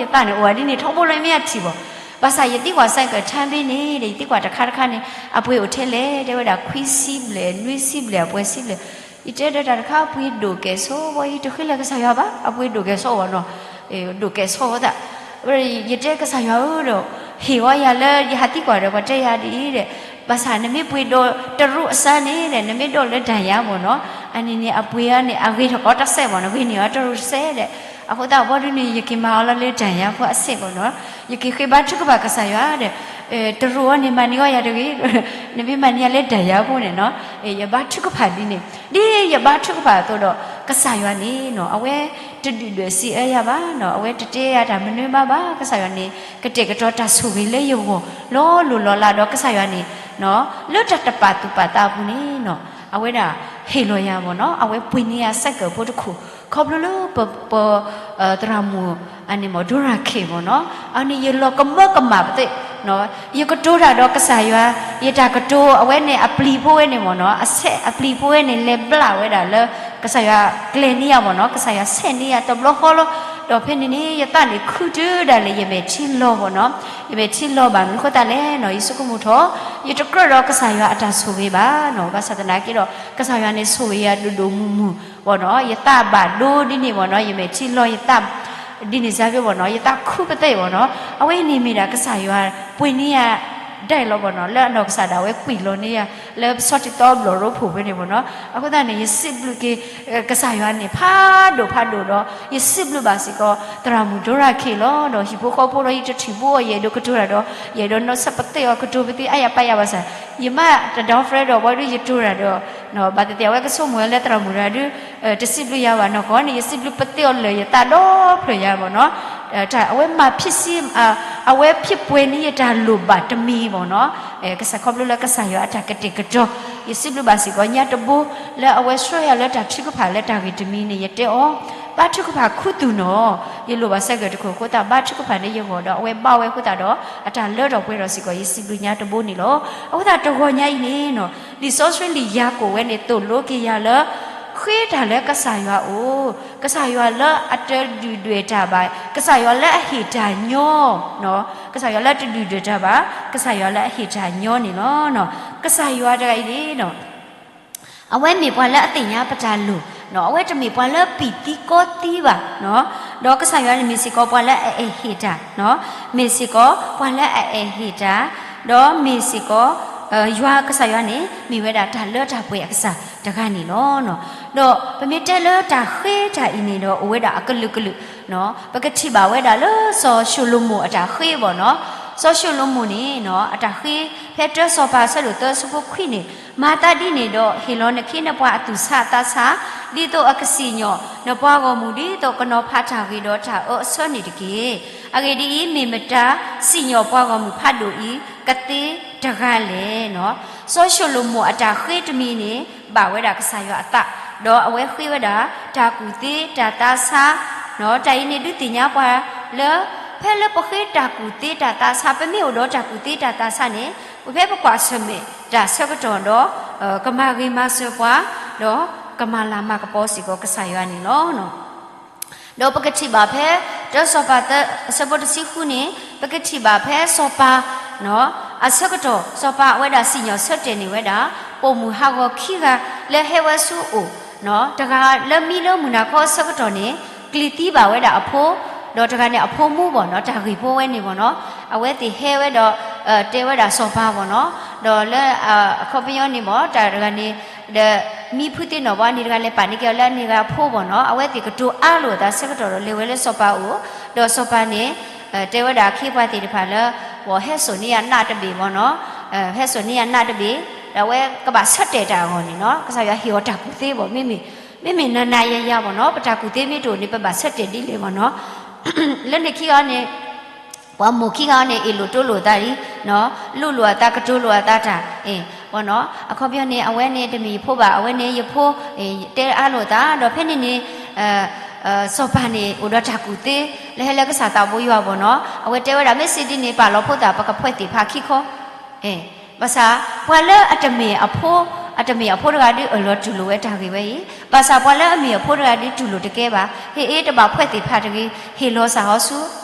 ယသးန့ၣ် အိၣ်ဝဲဒ်န့ၣ်ထီဘိလီၤ ယမ့ၢ်ဟးထံၣ်ဘၣ်, ဘၣ်ဆၣ်ယသံကွၢ်စဲးကၢ timing န့ၣ်ဒီး ယသံကွၢ်တခါတခါန့ၣ် အပှ့ၤအိၣ်ထဲလဲၣ် တဲဝဲဒၣ် ခွံဆံဘျဲၣ် နွံဆံဘျဲၣ် အပှဲၤဆံဘျဲၣ်, ယတဲဒီးတၢ်တခါ အပှ့ၤဒိၣ်ကဲၣ်ဆိဝဲ ယတဃ့လၢကစၢ်ယွၤဘၣ် အပှ့ၤဒိၣ်ကဲၣ်ဆိဝဲနီၤ, ဒိၣ်ကဲၣ်ဆိဝဲသး, ယတဲကစၢ်ယွၤဧၢဒီး ဟ့ၣ်ဝဲယၤလၢယဟးသံကွၢ်ဒီး ပှၤတဲယၤဒ်အံၤဒီး, ဘၣ်ဆၣ်နမ့ၢ်ပှ့ၤဒိၣ်တရူးအစၢန့ၣ်ဒီး နမ့ၢ်ဒိၣ်လၢတၢ်ယါမ့ၢ်နီၤ, အန့ၣ်န့ၣ် အပှ့ၤအီၤန့ၣ် အဂ့ၤထီၣ်ကီတစဲးမ့ၢ်နီၤ ဂ့ၤန့ၢ်အီၤတရူးတစဲးဒီး, အဃိသတးဘီဒ်န့ၣ် ယက့ၤမၤအီၤလီၤလၢတၢ်ယါဖိအစဲးမ့ၢ်နီၤ, ယက့ၤဃ့ဘါထုကဖၣ်ကစၢ်ယွၤဒီး တရူးအီၤန့ၣ် မၤန့ၢ်အီၤယၤတဂ့ၤ, နမ့ၢ်မၤန့ၢ်ယၤလၢတၢ်ယါဖိန့ၣ်နီၤ, ယဘါထုကဖၣ်ဒ်န့ၣ်, ဒ်ယဘါထုကဖၣ်အသိးဒီး ကစၢ်ယွၤန့ၣ်နီၤ အဝဲတဒုၣ်ဒွဲၣ်စံးအၢယၤဘၣ်နီၤ, အဝဲတတဲယၤတၢ်မနုၤမးဘၣ်, ကစၢ်ယွၤန့ၣ် ကတဲာ်ကတီၤတၢ်ဆိၣ်ဂ့ၤလၢယဂီၢ် လီၤလိၢ်လီၤလးဒီးကစၢ်ယွၤန့ၣ်နီၤ, လၢတၢ်တပာ်သူၣ်ပာ်သးအပူၤန့ၣ်နီၤ, အဝဲဒၣ်ဟ့ၣ်လီၤယၤမ့ၢ်နီၤ, အဝဲပှ့ၤန့ၢ်ယၤစဲးကၢဖိတခိၣ် ခီဖျိလၢပ ပ သရၣ်မုၣ်အန့ၣ်မ့ၢ် ဒိရၤခ့ၣ်မ့ၢ်နီၤ, အန့ၣ်ယလီၤကမၢကမၣ်ပသ့ၣ်, ယကတိၤတၢ်ဒီးကစၢ်ယွၤ, ယတၢ်ကတိၤအဝဲန့ၣ်အပျံၤဖိဝဲန့ၣ်မ့ၢ်နီၤ, အဆဲးအပျံၤဖိဝဲန့ၣ် လဲၤဘျးဝဲဒၣ်လၢ ကစၢ်ယွၤကျဲၤန့ၢ်ယၤမ့ၢ်နီၤ, ကစၢ်ယွၤဆဲးန့ၢ်ယၤတဘျီဃီလီၤ. ဒီးဖဲန့ၣ်န့ၣ် ယသးန့ၣ်ခုတုၤဒၣ်လဲာ် ယမဲာ်ထံလီၤမ့ၢ်နီၤ, ယမဲာ်ထံလီၤဘၣ်မနုၤဃိသတးလဲၣ်နီၤ, ယဆိကမိၣ်ထီၣ် ယတကြၢးဒီးကစၢ်ယွၤအတၢ်ဆိၣ်ဂ့ၤဘၣ်နီၤ, ဘၣ်ဆၣ်သနာ်က့ဒီး ကစၢ်ယွၤန့ၣ်ဆိၣ်ဂ့ၤယၤဒိၣ်ဒိၣ်မုၢ်မုၢ်မ့ၢ်နီၤ, ယသးဘၣ်ဒိဒ်န့ၣ်မ့ၢ်နီၤ, ယမဲာ်ထံလီၤယသး ဒ်န့ၣ်စၢ်ဖဲမ့ၢ်နီၤ, ယသးခုပသ့ၣ်မ့ၢ်နီၤ, အဝဲန့ၣ်မ့ၢ်ဒၣ်ကစၢ်ယွၤပှ့ၤန့ၢ်ယၤဒၣ်လီၤမ့ၢ်နီၤ, လၢအနီၢ်ကစၢ်ဒၣ်ဝဲကွံာ်လီၤန့ၢ်ယၤ လၢစီၤတံတီဘျီၣ်ရိဖှိၣ်ဖဲန့ၣ်မ့ၢ်နီၤ, အဃိသတးန့ၣ် ယစံးဘျုးက့ၤ ကစၢ်ယွၤန့ၣ် ဖးဒိၣ်ဖးဒိၣ်ဒီး ယစံးဘျုးဘၣ်စ့ၢ်ကီး သရၣ်မုၣ်ဒိရၤခ့ၣ်လီၤ, ဒီးဟံၣ်ဖိဃီဖိဒီး ယတထံၣ်ဘိအီၤ ယအဲၣ်ဒိးကတိၤတၢ်ဒီး ယအဲၣ်ဒိးနီၢ်ဆၢပသ့ၣ်အီၤ ကတိၤပသ့ၣ်အါယၤပာ်ယၤဘၣ်ဆၣ် ယမ့ၢ်တဒီ friend ဒီးဝဲဒၣ်ယတိၤတၢ်ဒီး ဘၣ်သ့ၣ်သ့ၣ် အဝဲကဆိကမိၣ်ဝဲလၢသရၣ်မုၣ်တဂၤဒုး တစံးဘျုးယၤဘၣ်နီၢ်ကီၢ်န့ၣ် ယစံးဘျုးပသ့ၣ်အီၤလၢာ်ယသးဒီဖျၢၣ်ညါမ့ၢ်နီၤ, အဝဲမၤဖံးစံ အဝဲဖံးပှဲၤန့ၢ်ယတၢ်လိၣ်ဘၣ်တမံၤမ့ၢ်နီၤ, ကစၢ်ခီဖျိလၢကစၢ်ယွၤအတၢ်ကတဲာ်ကတီၤ, ယစံးဘျုးဘၣ်စ့ၢ်ကီးညါတဘိ လၢအဝဲဆှၢယၤလၢတၢ်ထုကဖၣ်လၢတၢ်ဂ့ၢ်တမံၤန့ၣ် ယတဲအီၤ, ဘါထုကဖၣ်ခူသူၣ်နီၤ, ယလိၣ်ဘၣ်ဆၢကတီၢ်တခိၣ်အဃိသတး ဘါထုကဖၣ်န့ၣ်ယဂီၢ်ဒီး အဝဲဘါဝဲအဃိသတးဒီး အတၢ်လၢထီၣ်ပှဲၤထီၣ်စ့ၢ်ကီး ယစံးဘျုးညါတဘိန့ၣ်လီၤ. အဃိသတးတဂီၤညါအံၤန့ၣ်နီၤ လံာ်စီဆှံလံာ်ယၤကိာ်ဝဲန့ၣ် သိၣ်လိက့ၤယၤလၢ ဃ့တၢ်လၢကစၢ်ယွၤအအိၣ်, ကစၢ်ယွၤလၢအတဒုၣ်ဒွဲၣ်တၢ်ဘၣ်, ကစၢ်ယွၤလၢအဟ့ၣ်တၢ်ညီ, ကစၢ်ယွၤလၢအတဒုၣ်ဒွဲၣ်တၢ်ဘၣ်, ကစၢ်ယွၤလၢအဟ့ၣ်တၢ်ညီန့ၣ်လီၤ. ကစၢ်ယွၤတဂၤအံၤန့ၣ် အဝဲမ့ၢ်ပှၤလၢအသ့ၣ်ညါပတၢ်လိၣ်, အဝဲတမ့ၢ်ပှၤလၢပံာ်သံကီသံဘၣ်, ဒီးကစၢ်ယွၤန့ၣ်မ့ၢ်စ့ၢ်ကီးပှၤလၢအအဲၣ်ဟ့ၣ်တၢ်, မ့ၢ်စ့ၢ်ကီးပှၤလၢအအဲၣ်ဟ့ၣ်တၢ်, ဒီးမ့ၢ်စ့ၢ်ကီး ယွၤကစၢ်ယွၤန့ၣ် မ့ၢ်ဝဲဒၣ်တၢ်လၢတၢ်ပှဲၤအကစၢ်တဂၤန့ၣ်လီၤ. ဒီးပမ့ၢ်တဲလၢတၢ်ဃ့တၢ်အံၤန့ၣ်ဒီး အိၣ်ဝဲဒၣ်အကလုာ်ကလုာ်, ပကထံၣ်ဘၣ်ဝဲဒၣ်လၢစီၤၡလိၤမိၣ်အတၢ်ဃ့ဘၣ်နီၤ, စီၤၡလိၤမိၣ်န့ၣ် အတၢ်ဃ့ ဖဲတၢစီၤပၤအဆၢဒိၣ်သၢဆၢဖိခွံန့ၣ်, မၤသးဒ်န့ၣ်ဒီး ဟ့ၣ်လီၤနခ့နပှၤအသူၣ်ဆါအသးဆါ, ဒ်သိးအကစံၣ်ညီၣ်နပှၤဂီၢ်မုၢ် ဒ်သိးကနီၤဖးတၢ်ဂ့ၤဒီးတၢ်အၢအဆၢန့ၣ်တက့ၢ်. အဂ့ၢ်ဒ်အံၤ, မ့ၢ်မတၤစံၣ်ညီၣ်ပှၤဂီၢ်မုၢ်ဖးဒိၣ်အံၤ ကသ့တဂၤလဲၣ်နီၤ. စီၤၡလိၤမိၣ်အတၢ်ဃ့တမံၤန့ၣ် ဘၣ်ဝဲဒၣ်ကစၢ်ယွၤအသး, ဒီးအဝဲဃ့ဝဲဒၣ် တၢ်ကူၣ်သ့တၢ်သးဆါ, တၢ်အံၤန့ၣ်ဒုးသ့ၣ်ညါပှၤလၢ ဖဲလၢပဃ့တၢ်ကူၣ်သ့တၢ်သးဆါ, ပမ့ၢ်အိၣ်ဒီးတၢ်ကူၣ်သ့တၢ်သးဆါန့ၣ်, ပဖဲပကွၢ်ဆၢၣ်မဲာ်တၢ်ဆၢကတီၢ်ဒီး ကမၤဂ့ၤမၤစၢၤပှၤ, ဒီးကမၤလၤမၤကပီၤစ့ၢ်ကီးကစၢ်ယွၤန့ၣ်လီၤ. ဒီးပကထံၣ်ဘၣ်ဖဲ တၢစီၤပၤသၢ အဆၢဖိတဆံဃုန့ၣ်, ပကထံၣ်ဘၣ်ဖဲစီၤပၤ အဆၢကတီၢ် စီၤပၤအဝဲဒၣ်စံၣ်ညီၣ်ဆၢတဲာ်န့ၢ်ဝဲဒၣ် ပိာ်မုၣ်ဟးဂီၤခံဂၤလၢဟဲဝဲဆူအအိၣ်, တဂၤလၢမံလၢမုၢ်နၤခီအဆၢကတီၢ်န့ၣ် ကျံၤသံဘၣ်ဝဲဒၣ်အဖိ, ဒီးတဂၤန့ၣ်အဖိမူဘၣ်နီၤ, တၢ်ဂ့ၢ်ဖိဝဲန့ၣ်ဘၣ်နီၤ, အဝဲသ့ၣ်ဟဲဝဲဒီး တဲဝဲဒၣ်စီၤပၤဘၣ်နီၤ, ဒီးလၢအခီပညီန့ၣ်ဘၣ် တၢ်တဂၤန့ၣ် ဒီးမံဖုသ့ၣ်နီၣ်ဘၣ်န့ၣ် တဂၤလဲၤပာ်န့ၢ်က့ၤအီၤလၢအန့ၣ်ဂၤအဖိဘၣ်နီၤ, အဝဲသ့ၣ်ကတိၤအါလိာ်အသးဆၢကတီၢ်ဒီးလဲၤဝဲလၢစီၤပၤအအိၣ်, ဒီးစီၤပၤန့ၣ် တဲဝဲဒၣ်အခ့အပှၤသ့ၣ်တဖၣ်လၢ ဟဲစိာ်န့ၢ်ယၤနးတဘ့ၣ်ဘၣ်နီၤ, ဟဲစိာ်န့ၢ်ယၤနးတဘ့ၣ်, ဒီးအဝဲကဘၣ်ဆၢတဲာ်တၢ်အဂီၢ်န့ၣ်နီၤ, ကစၢ်ယွၤဟ့ၣ်အီၤတၢ်ကူၣ်သ့ဘၣ်, မ့မ့ၢ် မ့မ့ၢ်နၤနၤယၤယၤဘၣ်နီၤ, ပတၢ်ကူၣ်သ့မ့ၢ်တအိၣ်န့ၣ် ပဘၣ်ဆၢတဲာ်ဒ်လဲၣ်ဘၣ်နီၤ လၢန့ၣ်ခံဂၤန့ၣ် ပှၤမိၢ်ခံဂၤန့ၣ် အ့ၣ်လိာ်တိလိာ်အသးလံ, လိၣ်လိာ်အသး ကတိၤလိာ်အသးတၢ် အခီပညီန့ၣ် အဝဲန့ၣ်တမ့ၢ်ယဖိဘၣ်, အဝဲန့ၣ်ယဖိ, တဲအါလိာ်သး, ဒီးဖဲန့ၣ်န့ၣ် စီၤပၤန့ၣ် အိၣ်ဒီးတၢ်ကူၣ်သ့ လၢဟဲလၢကစၢ်သးဘိယွၤဘၣ်နီၤ, အဝဲတဲဝဲဒၣ် မ့ၢ်စံးဒ်န့ၣ် ပာ်လီၤဖိသၣ် ပကဖှဲးသ့ၣ်ဖးခံခီ ဘၣ်ဆၣ် ပှၤလၢအတမ့ၢ်အဖိ, အတမ့ၢ်အဖိတဂၤဒုးအၢၣ်လီၤတူၢ်လိာ်ဝဲတၢ်ဂ့ၢ်ဝဲအံၤ, ဘၣ်ဆၣ်ပှၤလၢအမ့ၢ်အဖိတဂၤဒုးတူၢ်လိာ်တကဲဘၣ်, ဟ့ၣ်အ့ တဘၣ်ဖှဲးသ့ၣ်ဖးတဂ့ၤ, ဟ့ၣ်လီၤစၢ်ဟီဆူ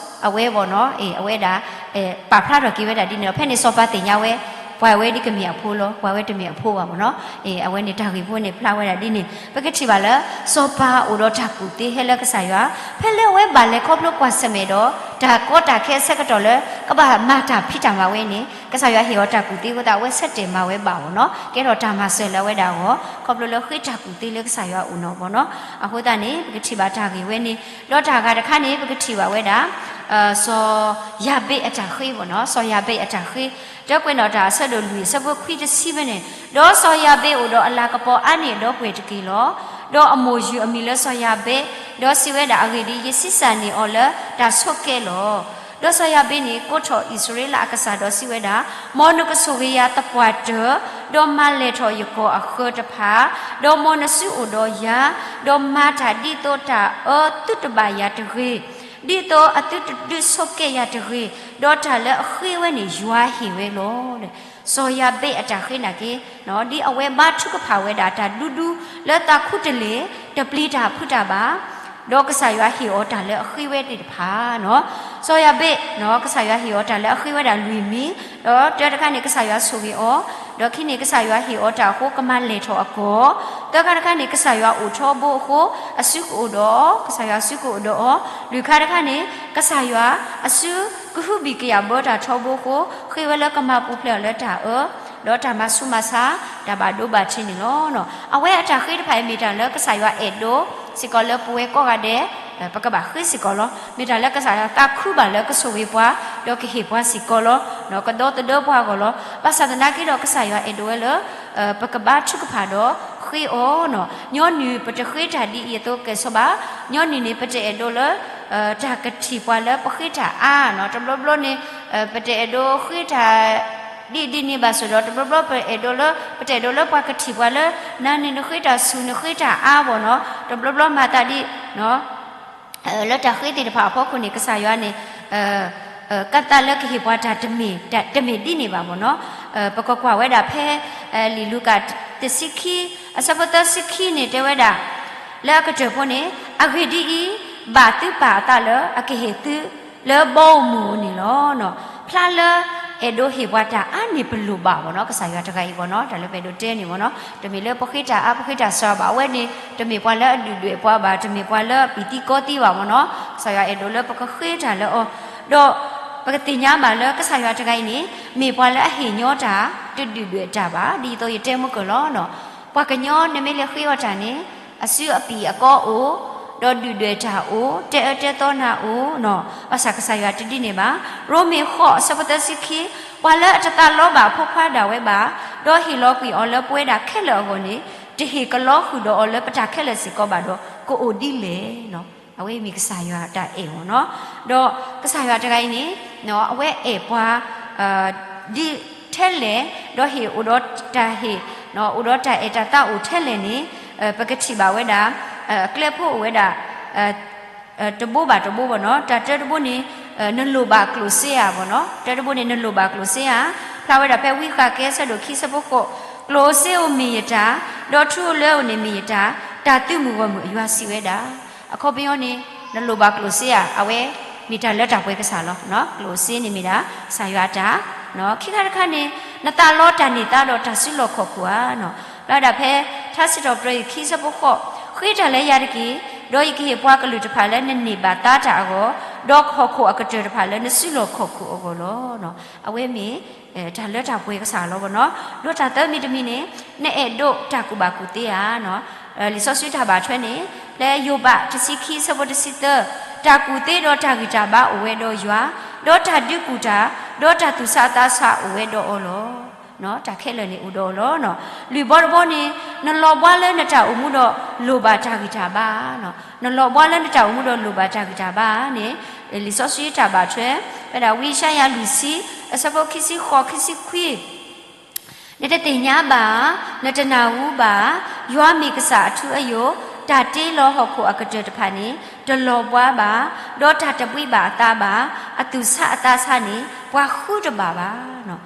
အဝဲဘၣ်နီၤ, အဝဲဒၣ် ပာ်ဖျါထီၣ်က့ၤဝဲဒၣ်ဒ်န့ၣ်ဒီး ဖဲန့ၣ်စီၤပၤသ့ၣ်ညါဝဲ, ပှၤဝဲဒ်ကမ့ၢ်အဖိလီၤ, ပှၤဝဲတမ့ၢ်အဖိဘၣ်ဘၣ်နီၤ, အဝဲန့ၣ်တၢ်ဂ့ၢ်ဖိန့ၣ်ဖျါဝဲဒၣ်ဒ်န့ၣ်, ပကထံၣ်ဘၣ်လၢ စီၤပၤအိၣ်ဒီးတၢ်ကူၣ်သ့ဟဲလၢကစၢ်ယွၤ, ဖဲလၢအဝဲဘၣ်လဲၤခီဖျိကွၢ်ဆၢၣ်မဲာ်ဒီး တၢ်ကီတၢ်ခဲအဆၢကတီၢ်လၢ ကဘၣ်မၤတၢ်ဖံးတၢ်မၤဝဲန့ၣ် ကစၢ်ယွၤဟ့ၣ်အီၤတၢ်ကူၣ်သ့အဃိသတး အဝဲဆၢတဲာ်မၤဝဲဘၣ်ဘၣ်နီၤ, ကဲထီၣ်တၢ်မၤစၢၤလၢအဝဲဒၣ်အဂီၢ် ခီဖျိလၢဃ့တၢ်ကူၣ်သ့လၢကစၢ်ယွၤအအိၣ်နီၤဘၣ်နီၤ, အဃိသတးန့ၣ် ပကထံၣ်ဘၣ်တၢ်ဂ့ၢ်ဝဲန့ၣ်, ဒီးတၢ်ဂၤတခါန့ၣ် ပကထံၣ်ဘၣ်ဝဲဒၣ် စီၤယၤဘ့းအတၢ်ဃ့ဘၣ်နီၤ, စီၤယၤဘ့းအတၢ်ဃ့, တၢကွဲးနီၣ်တၢ်အဆၢဒိၣ်လွံၢ်အဆၢဖိခွံတဆံဖဲန့ၣ်, ဒီးစီၤယၤဘ့းအိၣ်ဒီးအလၤကပီၤအါန့ၢ်အဒီပုၢ်ဝဲၢ်တက့ၢ်လီၤ. ဒီးအမိၢ်ယုၢ်အမံၤလၢစီၤယၤဘ့း, ဒီးစံးဝဲဒၣ် အဂ့ၢ်ဒ်အံၤ, ယဆံးစၢ်န့ၢ်အီၤလၢတၢ်ဆိးကဲလီၤ. ဒီးစီၤယၤဘ့းန့ၣ် ကိးထီၣ်အံၣ်စရ့လးအကစၢ်ဒီးစံးဝဲဒၣ်, မ်နကဆိၣ်ဂ့ၤယၤသပှၢ်တၢၢ် ဒီးမၤလဲၢ်ထီၣ်ယကီၢ်အဃၢၤတဖၣ်, ဒီးမ်နစုအိၣ်ဒီးယၤ, ဒီးမၤတၢ်ဒ်သိးတၢ်အၢသုတဘၣ်ယၤတဂ့ၤ, ဒ်သိးအသုတဒုးဆိးကဲယၤတဂ့ၤ, ဒီးတၢ်လၢအဃ့ဝဲန့ၣ် ယွၤဟ့ၣ်ဝဲလီၤ. စီၤယၤဘ့းအတၢ်ဃ့နာ်က့ ဒ်အဝဲဘါထုကဖၣ်ဝဲဒၣ်တၢ်ဒူဒူလၢသးခူတလ့ၢ်, တပျံၤတၢ်ဖုးတၢ်ဘၣ်, ဒီးကစၢ်ယွၤဟ့ၣ်အီၤတၢ်လၢအဃ့ဝဲသ့ၣ်တဖၣ်, စီၤယၤဘ့း ကစၢ်ယွၤဟ့ၣ်အီၤတၢ်လၢအဃ့ဝဲဒၣ်လွံၢ်မံၤ, ဒီးတၢတခါန့ၣ် ကစၢ်ယွၤဆိၣ်ဂ့ၤအီၤ, ဒီးခံန့ၣ် ကစၢ်ယွၤဟ့ၣ်အီၤတၢ်အဃိ ကမၤလဲၢ်ထီၣ်အကီၢ်, သၢခါတခါန့ၣ် ကစၢ်ယွၤအိၣ်ထီဘိအဃိ အစုကအိၣ်ဒီးအီၤ, ကစၢ်ယွၤအစုကအိၣ်ဒီးအီၤ, လွံၢ်ခါတခါန့ၣ် ကစၢ်ယွၤအစုကဟုဘံၣ်ကယာ်ဘၢတၢ်ထီဘိအဃိ ဃ့ဝဲလၢကမၤပူၤဖျဲးအီၤလၢတၢ်အၢ ဒီးတၢ်မၤဆူးမၤဆါ တၢ်ဘၣ်ဒိဘၣ်ထံးန့ၣ်လီၤ. အဝဲအတၢ်ဃ့တဖၣ်အံၤမ့ၢ်တၢ်လၢကစၢ်ယွၤအဲၣ်ဒိး စ့ၢ်ကီးလၢပဝဲကိးဂၤဒဲး ပကဘၣ်ဃ့စ့ၢ်ကီးလီၤ. မ့ၢ်တၢ်လၢကစၢ်ယွၤသးခုဘၣ်လၢကဆိၣ်ဂ့ၤပှၤ ဒီးကဟ့ၣ်ပှၤစ့ၢ်ကီးလီၤ. ကဒီသဒၢပှၤအဂီၢ်လီၤ. ဘၣ်ဆၣ်သနာ်က့ဒီး ကစၢ်ယွၤအဲၣ်ဒိးဝဲလၢ ပကဘါထုကဖၣ်ဒီးဃ့အီၤနီၤ. ညီနုၢ်ပတဃ့တၢ်ဒ်အံၤအသိးကဲၣ်ဆိးဘၣ်. ညီနုၢ်န့ၣ် ပတအဲၣ်ဒိးလၢ တၢ်ကထံၣ်ပှၤလၢပဃ့တၢ်အါ, တဘျီဘျီန့ၣ် ပတအဲၣ်ဒိးဃ့တၢ် ဒ်ဒ်န့ၣ်ဘၣ်ဆိၣ်ဒီး တဘျီဘျီပအဲၣ်ဒိးလၢ ပတအဲၣ်ဒိးလၢပှၤကထံၣ်ပှၤလၢ နၤန့ၣ်နဃ့တၢ်ဆူၣ် နဃ့တၢ်အါဘၣ်နီၤ. တဘျီဘျီမၤသးဒ် လၢတၢ်ဃ့သ့ၣ်တဖၣ်အဖီခိၣ်န့ၣ် ကစၢ်ယွၤန့ၣ် ကသးလၢကဟ့ၣ်ပှၤတၢ်တမ့ၢ် တမ့ၢ်ဒ်န့ၣ်ဘၣ်ဘၣ်နီၤ. ပကကွၢ်ဝဲဒၣ်ဖဲ လံာ်လူၤကၣ်တဆံခံ အဆၢဖိသၢဆံခံန့ၣ်တဲဝဲဒၣ် လၢအကတၢၢ်ဖိန့ၣ် အဂ့ၢ်ဒ်အံၤ, ဘၣ်သုပာ်အသးလၢအကဟ့ၣ်သုလၢဘီဧိၤမုၢ်ဧိၤန့ၣ်လီၤ. ဖျါလၢအဲၣ်ဒိးဟ့ၣ်ပှၤတၢ်အါန့ၢ်ပလိၣ်ဘၣ်ဘၣ်နီၤ. ကစၢ်ယွၤတဂၤအံၤဘၣ်နီၤ တၢ်လၢပအဲၣ်ဒိးတဲန့ၣ်ဘၣ်နီၤ တမ့ၢ်လၢပဃ့တၢ်အါ ပဃ့တၢ်စှၤဘၣ်. အဝဲန့ၣ် တမ့ၢ်ပှၤလၢအဒုၣ်ဒွဲၣ်ပှၤဘၣ်, တမ့ၢ်ပှၤလၢအပံာ်သံကီသံဘၣ်ဘၣ်နီၤ. ကစၢ်ယွၤအဲၣ်ဒိးလၢပကဃ့တၢ်လၢအီၤ, ဒီးပကသ့ၣ်ညါဘၣ်လၢကစၢ်ယွၤတဂၤအံၤန့ၣ် မ့ၢ်ပှၤလၢအဟ့ၣ်ညီတၢ် တဒုၣ်ဒွဲၣ်တၢ်ဘၣ် ဒ်သိးယတဲမုၢ်ကၢၢ်လီၤ. ပှၤကညီနမ့ၢ်လဲၤဃ့အီၤတၢ်န့ၣ် အစုအပံာ်အကီအိၣ်, ဒီးဒုၣ်ဒွဲၣ်တၢ်အိၣ်, တဲအၢတဲသီနၤအိၣ်နီၤ. ဘၣ်ဆၣ်ကစၢ်ယွၤတဒ်န့ၣ်ဘၣ်. ရိမ့ၤဃိး အဆၢဖိသၢဆံခံ, ပှၤလၢအတသးလီဘၣ်အဖိခွါဒၣ်ဝဲဘၣ်, ဒီးဟ့ၣ်လီၤကွံာ်အီၤလၢပဝဲဒၣ်ခဲလၢာ်အဂီၢ်န့ၣ် တဟ့ၣ်ကလီဃုာ်ဒီးအီၤလၢပတၢ်ခဲလၢာ်စ့ၢ်ကီးဘၣ်ဒီး ကအိၣ်ဒ်လဲၣ်နီၤ. အဝဲအံၤမ့ၢ်ကစၢ်ယွၤတၢ်အဲၣ်အီၤနီၤ. ဒီးကစၢ်ယွၤတဂၤအံၤန့ၣ် အဝဲအဲၣ်ပှၤ ဒ်ထဲလဲၣ်, ဒီးဟ့ၣ်အိၣ်ဒီးတၢ်ဟ့ၣ် အိၣ်ဒီးတၢ်အဲၣ်တၢ်သးအိၣ်ထဲလဲၣ်န့ၣ် ပကထံၣ်ဘၣ်ဝဲဒၣ် အကျဲဖိအိၣ်ဝဲဒၣ် တဘိဘၣ်တဘိဘၣ်နီၤ. တၢ်တၢတဘိန့ၣ် နလိၣ်ဘၣ်ကျိၣ်စ့ဧါဘၣ်နီၤ. တၢတဘိန့ၣ် နလိၣ်ဘၣ်ကျိၣ်စ့ဧါ. ဖျါဝဲဒၣ်ဖဲဝံဃးကဲဆၢဒိၣ်ခံဆၢဖိဃိး, ကျိၣ်စ့ဧိၤမ့ၢ်ယတၢ်, ဒီးထူဧိၤလၢဧိၤန့ၣ်မ့ၢ်ယတၢ်, တၢ်သုးမုၢ်ဂီၢ်မုၢ်အယွၤစံးဝဲဒၣ်. အခီပညီန့ၣ် နလိၣ်ဘၣ်ကျိၣ်စ့ဧါ, အဝဲမ့ၢ်တၢ်လၢတၢ်ပှဲၤကစၢ်လီၤ. ကျိၣ်စ့န့ၣ်မ့ၢ်ဒၣ် ကစၢ်ယွၤအတၢ် ခံခါတခါန့ၣ် နသးလီတၢ်န့ၢ်သါဒီးတၢ်စုလီၢ်ခီၣ်ခိၣ်ဧါနီၤ. ဖျါဝဲဒၣ်ဖဲ ထါစံးထီၣ်ပတြၢၤယွၤခံဆၢဖိဃိး, ဃ့တၢ်လၢယၤတက့ၢ်, ဒီးယကဟ့ၣ်ပှၤကလုာ်တဖၣ်လၢနန့ၢ်ဘၣ်သါတၢ်အဂီၢ်, ဒီးဟီၣ်ခိၣ်အကတၢၢ်တဖၣ်လၢနစုလီၢ်ခီၣ်ခိၣ်အဂီၢ်လီၤ. အဝဲမ့ၢ် တၢ်လၢတၢ်ပှဲၤကစၢ်လီၤဘၣ်နီၤ. ဒီးတၢ်သၢမံၤတမံၤန့ၣ် နအဲၣ်ဒိးတၢ်ကူၣ်ဘၣ်ကူၣ်သ့ဧါနီၤ. လံာ်စီဆှံတၢ်ဘၣ်ထွဲန့ၣ် ဖဲယိၤဘးတဆံခံဆၢဖိတဆံသၢ, တၢ်ကူၣ်သ့ဒီးတၢ်ဂံၢ်တၢ်ဘါအိၣ်ဝဲဒီးယွၤ, ဒီးတၢ်ဒုးကူၣ်တၢ်, ဒီးတၢ်သူၣ်ဆးအသးဆးအိၣ်ဝဲဒီးအီၤလီၤ. တၢ်ခဲလၢာ်န့ၣ်အိၣ်ဒီးအီၤလီၤ. လွံၢ်ဘီတဘီန့ၣ် နလီၤဘှါလၢနတၢ်အိၣ်မူဒီးလိၣ်ဘၣ်တၢ်ဂံၢ်တၢ်ဘါနီၤ. နလီၤဘှါလၢနတၢ်အိၣ်မူဒီးလိၣ်ဘၣ်တၢ်ဂံၢ်တၢ်ဘါန့ၣ် လံာ်စီဆှံတၢ်ဘၣ်ထွဲ ဖဲဒၣ်ဝံယၡါယၤလွံၢ်ဆံ အဆၢဖိခံဆံဃိး ခံဆံခွံ နတသ့ၣ်ညါဘၣ်, နတနၢ်ဟူဘၣ်, ယွၤမ့ၢ်ကစၢ်အထူအယိာ်, တၢ်တ့လီၤဟီၣ်ခိၣ်အကတၢၢ်တဖၣ်န့ၣ် တလီၤဘှါဘၣ်, ဒီးတၢ်တဘှံးဘၣ်အသးဘၣ်, အသူၣ်ဆးအသးဆးန့ၣ် ပှၤဃုတဘၣ်ဘၣ်.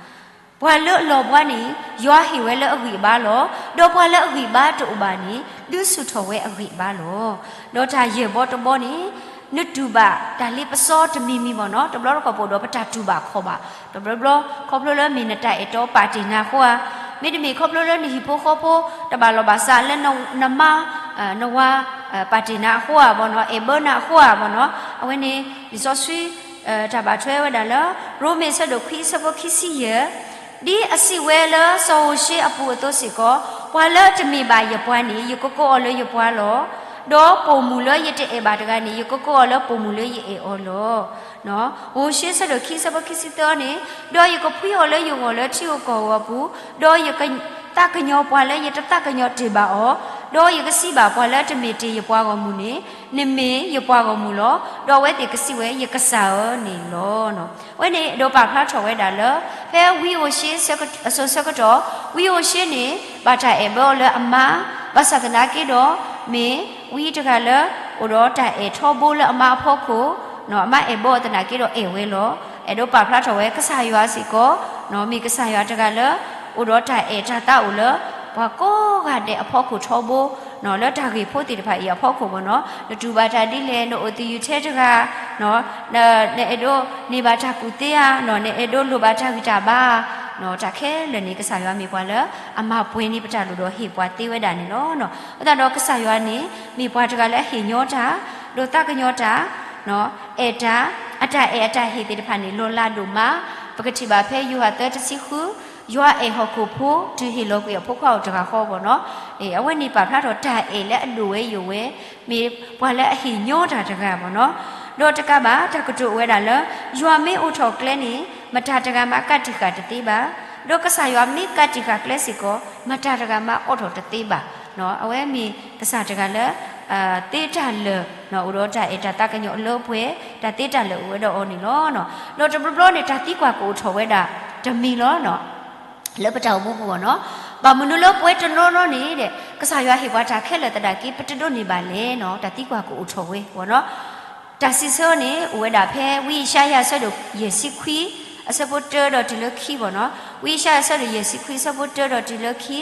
ပှၤလၢအလီၤဘှါန့ၣ် ယွၤဟ့ၣ်ဝဲလၢအဂံၢ်အဘါလီၤ. ဒီးပှၤလၢအဂံၢ်ဘါတအိၣ်ဘၣ်န့ၣ် ဒုးဆူၣ်ထီၣ်ဝဲအဂံၢ်အဘါလီၤ. ဒီးတၢ်ယဲၢ်ဘီတဘီန့ၣ် နတူၢ်ဘၣ်တၢ်လ့ပစီတမံၤမံၤဘၣ်နီၤ. တဘျီတခီၣ်ပအိၣ်ဒီးပတၢ်တူၢ်ဘၣ်ခီၣ်ဘၣ်, တဘျီဘျီ ခီဖျိလၢမ့ၢ်နတၢ်အဲၣ်တီပာ်တ့ၢ်နၤအဃိဧါ, မ့တမ့ၢ်ခီဖျိလၢနဟံၣ်ဖိဃီဖိ တဘၣ်လီၢ်ဘၣ်စးလၢနမါ နဝၤ ပာ်တ့ၢ်နၤအဃိဧါဘၣ်နီၤ, အဲၣ်ဘၢနၤအဃိဧါဘၣ်နီၤ. အဝဲန့ၣ် လံာ်စီဆှံ တၢ်ဘၣ်ထွဲဝဲဒၣ်လၢ ရိမ့ၤဆၢဒိၣ်ခွံဆၢဖိခံဆံယဲၢ်, ဒ်အစံးဝဲလၢစီၤဧိၤၡ့အပူၤအသိးစ့ၢ်ကီး, ပှၤလၢအတမ့ၢ်ဘၣ်ယပှၤန့ၣ် ယကကိးအီၤလၢယပှၤလီၤ. ဒီးပိာ်မုၣ်လၢယတအဲၣ်ဘၣ်တဂၤန့ၣ် ယကကိးအီၤလၢပိာ်မုၣ်လၢယအဲၣ်အီၤလီၤ. ဧိၤၡ့ဆၢဒိၣ်ခံဆၢဖိခံဆံသၢန့ၣ်, ဒီးယကဖှံအီၤလၢယဂီၢ်လၢထံဧိၤကီၢ်ဧိၤအပူၤ, ဒီးယကသးကညီၤပှၤလၢယတသးကညီၤတ့ၢ်ဘၣ်အီၤ ဒီးယကစံးဘၣ်ပှၤလၢတမ့ၢ်တ့ၢ်ယပှၤဂီၢ်မုၢ်န့ၣ်, နမ့ၢ်ယပှၤဂီၢ်မုၢ်လီၤ. ဒီးအဝဲသ့ၣ်ကစံးဝဲ, ယကစၢ်ဧၢန့ၣ်လီၤ. အဝဲန့ၣ်အဲၣ်ဒိးပာ်ဖျါထီၣ်ဝဲဒၣ်လၢ ဖဲဝံဧိၤၡ့အစိၤဆၢကတီၢ်, ဝံဧိၤၡ့န့ၣ် ဘၣ်တၢ်အဲၣ်ဘၢအီၤလၢအမါ, ဘၣ်ဆၣ်သနာ်က့ဒီး မ့ၢ်ဝံတဂၤလၢ အိၣ်ဒီးတၢ်အဲၣ်ထီဘိလၢအမါအဖီခိၣ်, အမါအဲၣ်ဘၢအီၤသနာ်က့ဒီးအဲၣ်ဝဲလီၤ. အဲၣ်ဒိးပာ်ဖျါထီၣ်ဝဲ ကစၢ်ယွၤစ့ၢ်ကီး မ့ၢ်ကစၢ်ယွၤတဂၤလၢ အိၣ်ဒီးတၢ်အဲၣ်တၢ်သးအိၣ်လၢ ပှၤကိးဂၤဒဲးအဖီခိၣ်ထီဘိ, လၢတၢ်ဂ့ၢ်ဖိသ့ၣ်တဖၣ်အံၤအဖီခိၣ်ဘၣ်နီၤ, နတူၢ်ဘၣ်တၢ်ဒ်လဲၣ်, နအိၣ်သယုၢ်ထဲတဂၤ, နအဲၣ်ဒိးန့ၢ်ဘၣ်တၢ်ကူၣ်သ့ဧါ, နအဲၣ်ဒိးလိၣ်ဘၣ်တၢ်ဂံၢ်တၢ်ဘါ, တၢ်ခဲလၢာ်န့ၣ် ကစၢ်ယွၤမ့ၢ်ပှၤလၢအမၤပှဲၤန့ၢ်ပတၢ်လိၣ်ဒီးဟ့ၣ်ပှၤသ့ဝဲဒၣ်န့ၣ်လီၤ. အဃိသတးဒီးကစၢ်ယွၤန့ၣ် မ့ၢ်ပှၤတဂၤလၢအဟ့ၣ်ညီတၢ်, ဒိးသးကညီၤတၢ်, အဲၣ်တၢ်, အတၢ်အဲၣ်အတၢ်ဟ့ၣ်သ့ၣ်တဖၣ်န့ၣ် လီၤလးဒိၣ်မး, ပကထံၣ်ဘၣ်ဖဲယိၤဟၣ်သၢတဆံဃု, ယွၤအဲၣ်ဟီၣ်ခိၣ်ဖိ တုၤဟ့ၣ်လီၤကွံာ်အဖိခွါအိၣ်တဂၤဃီဘၣ်နီၤ. အဝဲန့ၣ်ပာ်ဖျါထီၣ်တၢ်အဲၣ်လၢအဒိၣ်ဝဲယိာ်ဝဲ, မ့ၢ်ပှၤလၢအဟ့ၣ်ညီတၢ်တဂၤဘၣ်နီၤ. ဒီးတကးဘၣ် တၢ်ကတိၤအိၣ်ဝဲဒၣ်လၢ ယွၤမ့ၢ်အိးထီၣ်ကျဲန့ၣ် မတၤတဂၤမးကးတံာ်ဃာ်တသ့ဘၣ်, ဒီးကစၢ်ယွၤမ့ၢ်ကးတံာ်ဃာ်ကျဲစ့ၢ်ကီး မတၤတဂၤမးအိးထီၣ်တသ့ဘၣ်. အဝဲမ့ၢ်ကစၢ်တဂၤလၢ သ့တၢ်လၢာ်, အိၣ်ဒီးတၢ်အဲၣ်တၢ်သးကညီၤအလၢပှဲၤ, တၢ်သ့တၢ်လၢာ်အိၣ်ဝဲဒီးအီၤန့ၣ်လီၤ. ဒီးတဘျီဘျီန့ၣ် တၢ်သံကွၢ်ကအိၣ်ထီၣ်ဝဲဒၣ်တမံၤလီၤ. လၢပတၢ်အိၣ်မူပူၤဘၣ်နီၤ, ဘၣ်မနုၤလၢပဝဲတနီၤနီၤန့ၣ်ဒီး ကစၢ်ယွၤဟ့ၣ်ပှၤတၢ်ခဲလၢာ်သနာ်က့ ပတဒိးန့ၢ်ဘၣ်လဲၣ်နီၤ, တၢ်သံကွၢ်ကအိၣ်ထီၣ်ဝဲဘၣ်နီၤ. တၢ်စံးဆၢန့ၣ် အိၣ်ဝဲဒၣ်ဖဲဝံယၡါယၤအဆၢဒိၣ်ယဲၢ်ဆံခွံ, အဆၢဖိတၢဒီးတုၤလၢခံဘၣ်နီၤ. ဝံယၡါယၤအဆၢဒိၣ်ယဲၢ်ဆံခွံ အဆၢဖိတၢဒီးတုၤလၢခံ,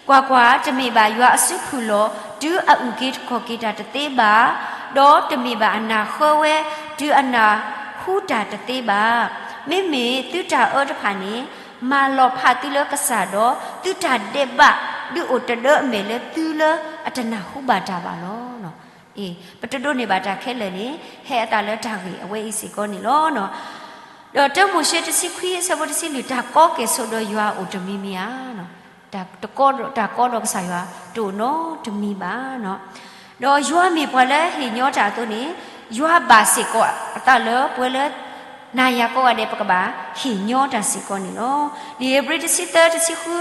ကွၢ်ကွၢ်, တမ့ၢ်ဘၣ်ယွၤအစုဖုၣ်လီၤ တုၤအအုၣ်က့ၤခီၣ်က့ၤတၢ်တသ့ဘၣ်, ဒီးတမ့ၢ်ဘၣ်အနၢ်ဃၢဝဲ တုၤအနၢ်ဟူတၢ်တသ့ဘၣ်. မ့မ့ၢ်သုတၢ်အၢတဖၣ်န့ၣ် မၤလီၤဖးသုလၢကစၢ်ဒီး သုတၢ်ဒဲးဘး ဒုးအိၣ်တဒၢအမဲာ်လၢသုလၢအတနၢ်ဟူဘၣ်တၢ်ဘၣ်လီၤ. အ့ ပတဒိးန့ၢ်ဘၣ်တၢ်ခဲလၢာ်န့ၣ် ဟဲအသးလၢတၢ်ဂ့ၢ်အဝဲအံၤစ့ၢ်ကီးန့ၣ်လီၤ. ဒီးတၢမိၤၡ့တဆံခွံ အဆၢဖိတဆံလွံၢ်, တၢ်ကီကဲၣ်ဆိးဒီးယွၤအိၣ်တမံၤမံၤဧါ. တၢ်ကီဒီးကစၢ်ယွၤတအိၣ်နီတမံၤဘၣ်. ဒီးယွၤမ့ၢ်ပှၤလၢဟ့ၣ်ညီတၢ်အသိးန့ၣ် ယွၤဘၣ်စ့ၢ်ကီးအသးလၢပဝဲလၢ နၤယၤကိးဂၤဒဲး ပကဘၣ်ဟ့ၣ်ညီတၢ်စ့ၢ်ကီးန့ၣ်လီၤ. လံာ်ဧ့ၤဘြံၤတဆံသၢ တဆံဃု,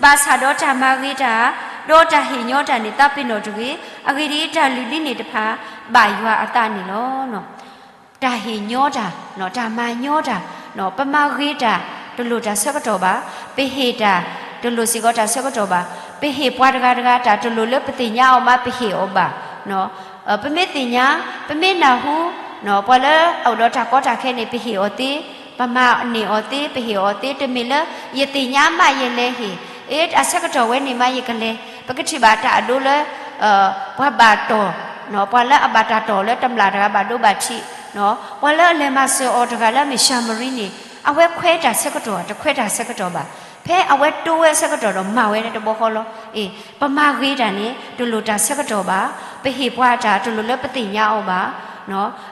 ဘၣ်ဆၣ်ဒီးတၢ်မၤဂ့ၤတၢ် ဒီးတၢ်ဟ့ၣ်ညီတၢ်န့ၣ် သးပ့ၤနီၣ်တဂ့ၤ. အဂ့ၢ်ဒ်အံၤ, တၢ်လုၢ်ဒ်န့ၣ်တဖၣ် ဘၣ်ယွၤအသးန့ၣ်လီၤ. တၢ်ဟ့ၣ်ညီတၢ်, တၢ်မၤညီတၢ်, ပမၤဂ့ၤတၢ် တလိၣ်တၢ်ဆၢကတီၢ်ဘၣ်, ပဟ့ၣ်တၢ် တလိၣ်စ့ၢ်ကီးတၢ်ဆၢကတီၢ်ဘၣ်, ပဟ့ၣ်ပှၤတဂၤတဂၤတၢ် တလိၣ်လၢပသ့ၣ်ညါအီၤမး ပဟ့ၣ်အီၤဘၣ်. ပမ့ၢ်သ့ၣ်ညါ, ပမ့ၢ်နၢ်ဟူ, ပှၤလၢအအိၣ်ဒီးတၢ်ကီတၢ်ခဲန့ၣ် ပဟ့ၣ်အီၤသ့, ပမၤန့ၢ်အီၤသ့, ပဟ့ၣ်အီၤသ့, တမ့ၢ်လၢယသ့ၣ်ညါမးယလဲၤဟ့ၣ်, အ့ အဆၢကတီၢ်ဝဲန့ၣ်မးယကလဲၤ, ပကထံၣ်ဘၣ်တၢ်အဒိလၢ ပှၤဘၣ်တီၢ်, ပှၤလၢအဘၣ်တၢ်တီၢ်လၢတမျၢ်တဂၤဘၣ်ဒိဘၣ်ထံး, ပှၤလၢအလဲၤမၤစၢၤအီၤတဂၤလၢအမ့ၢ်ၡၤမရံန့ၣ် အဝဲခွဲးတၢ်ဆၢကတီၢ် တခွဲးတၢ်ဆၢကတီၢ်ဘၣ်. ဖဲအဝဲတိဝဲအဆၢကတီၢ်ဒီးမၤဝဲလၢတဘျီဃီလီၤ. အ့ ပမၤဂ့ၤတၢ်န့ၣ် တလိၣ်တၢ်ဆၢကတီၢ်ဘၣ်, ပဟ့ၣ်ပှၤတၢ် တလိၣ်လၢပသ့ၣ်ညါအီၤဘၣ်,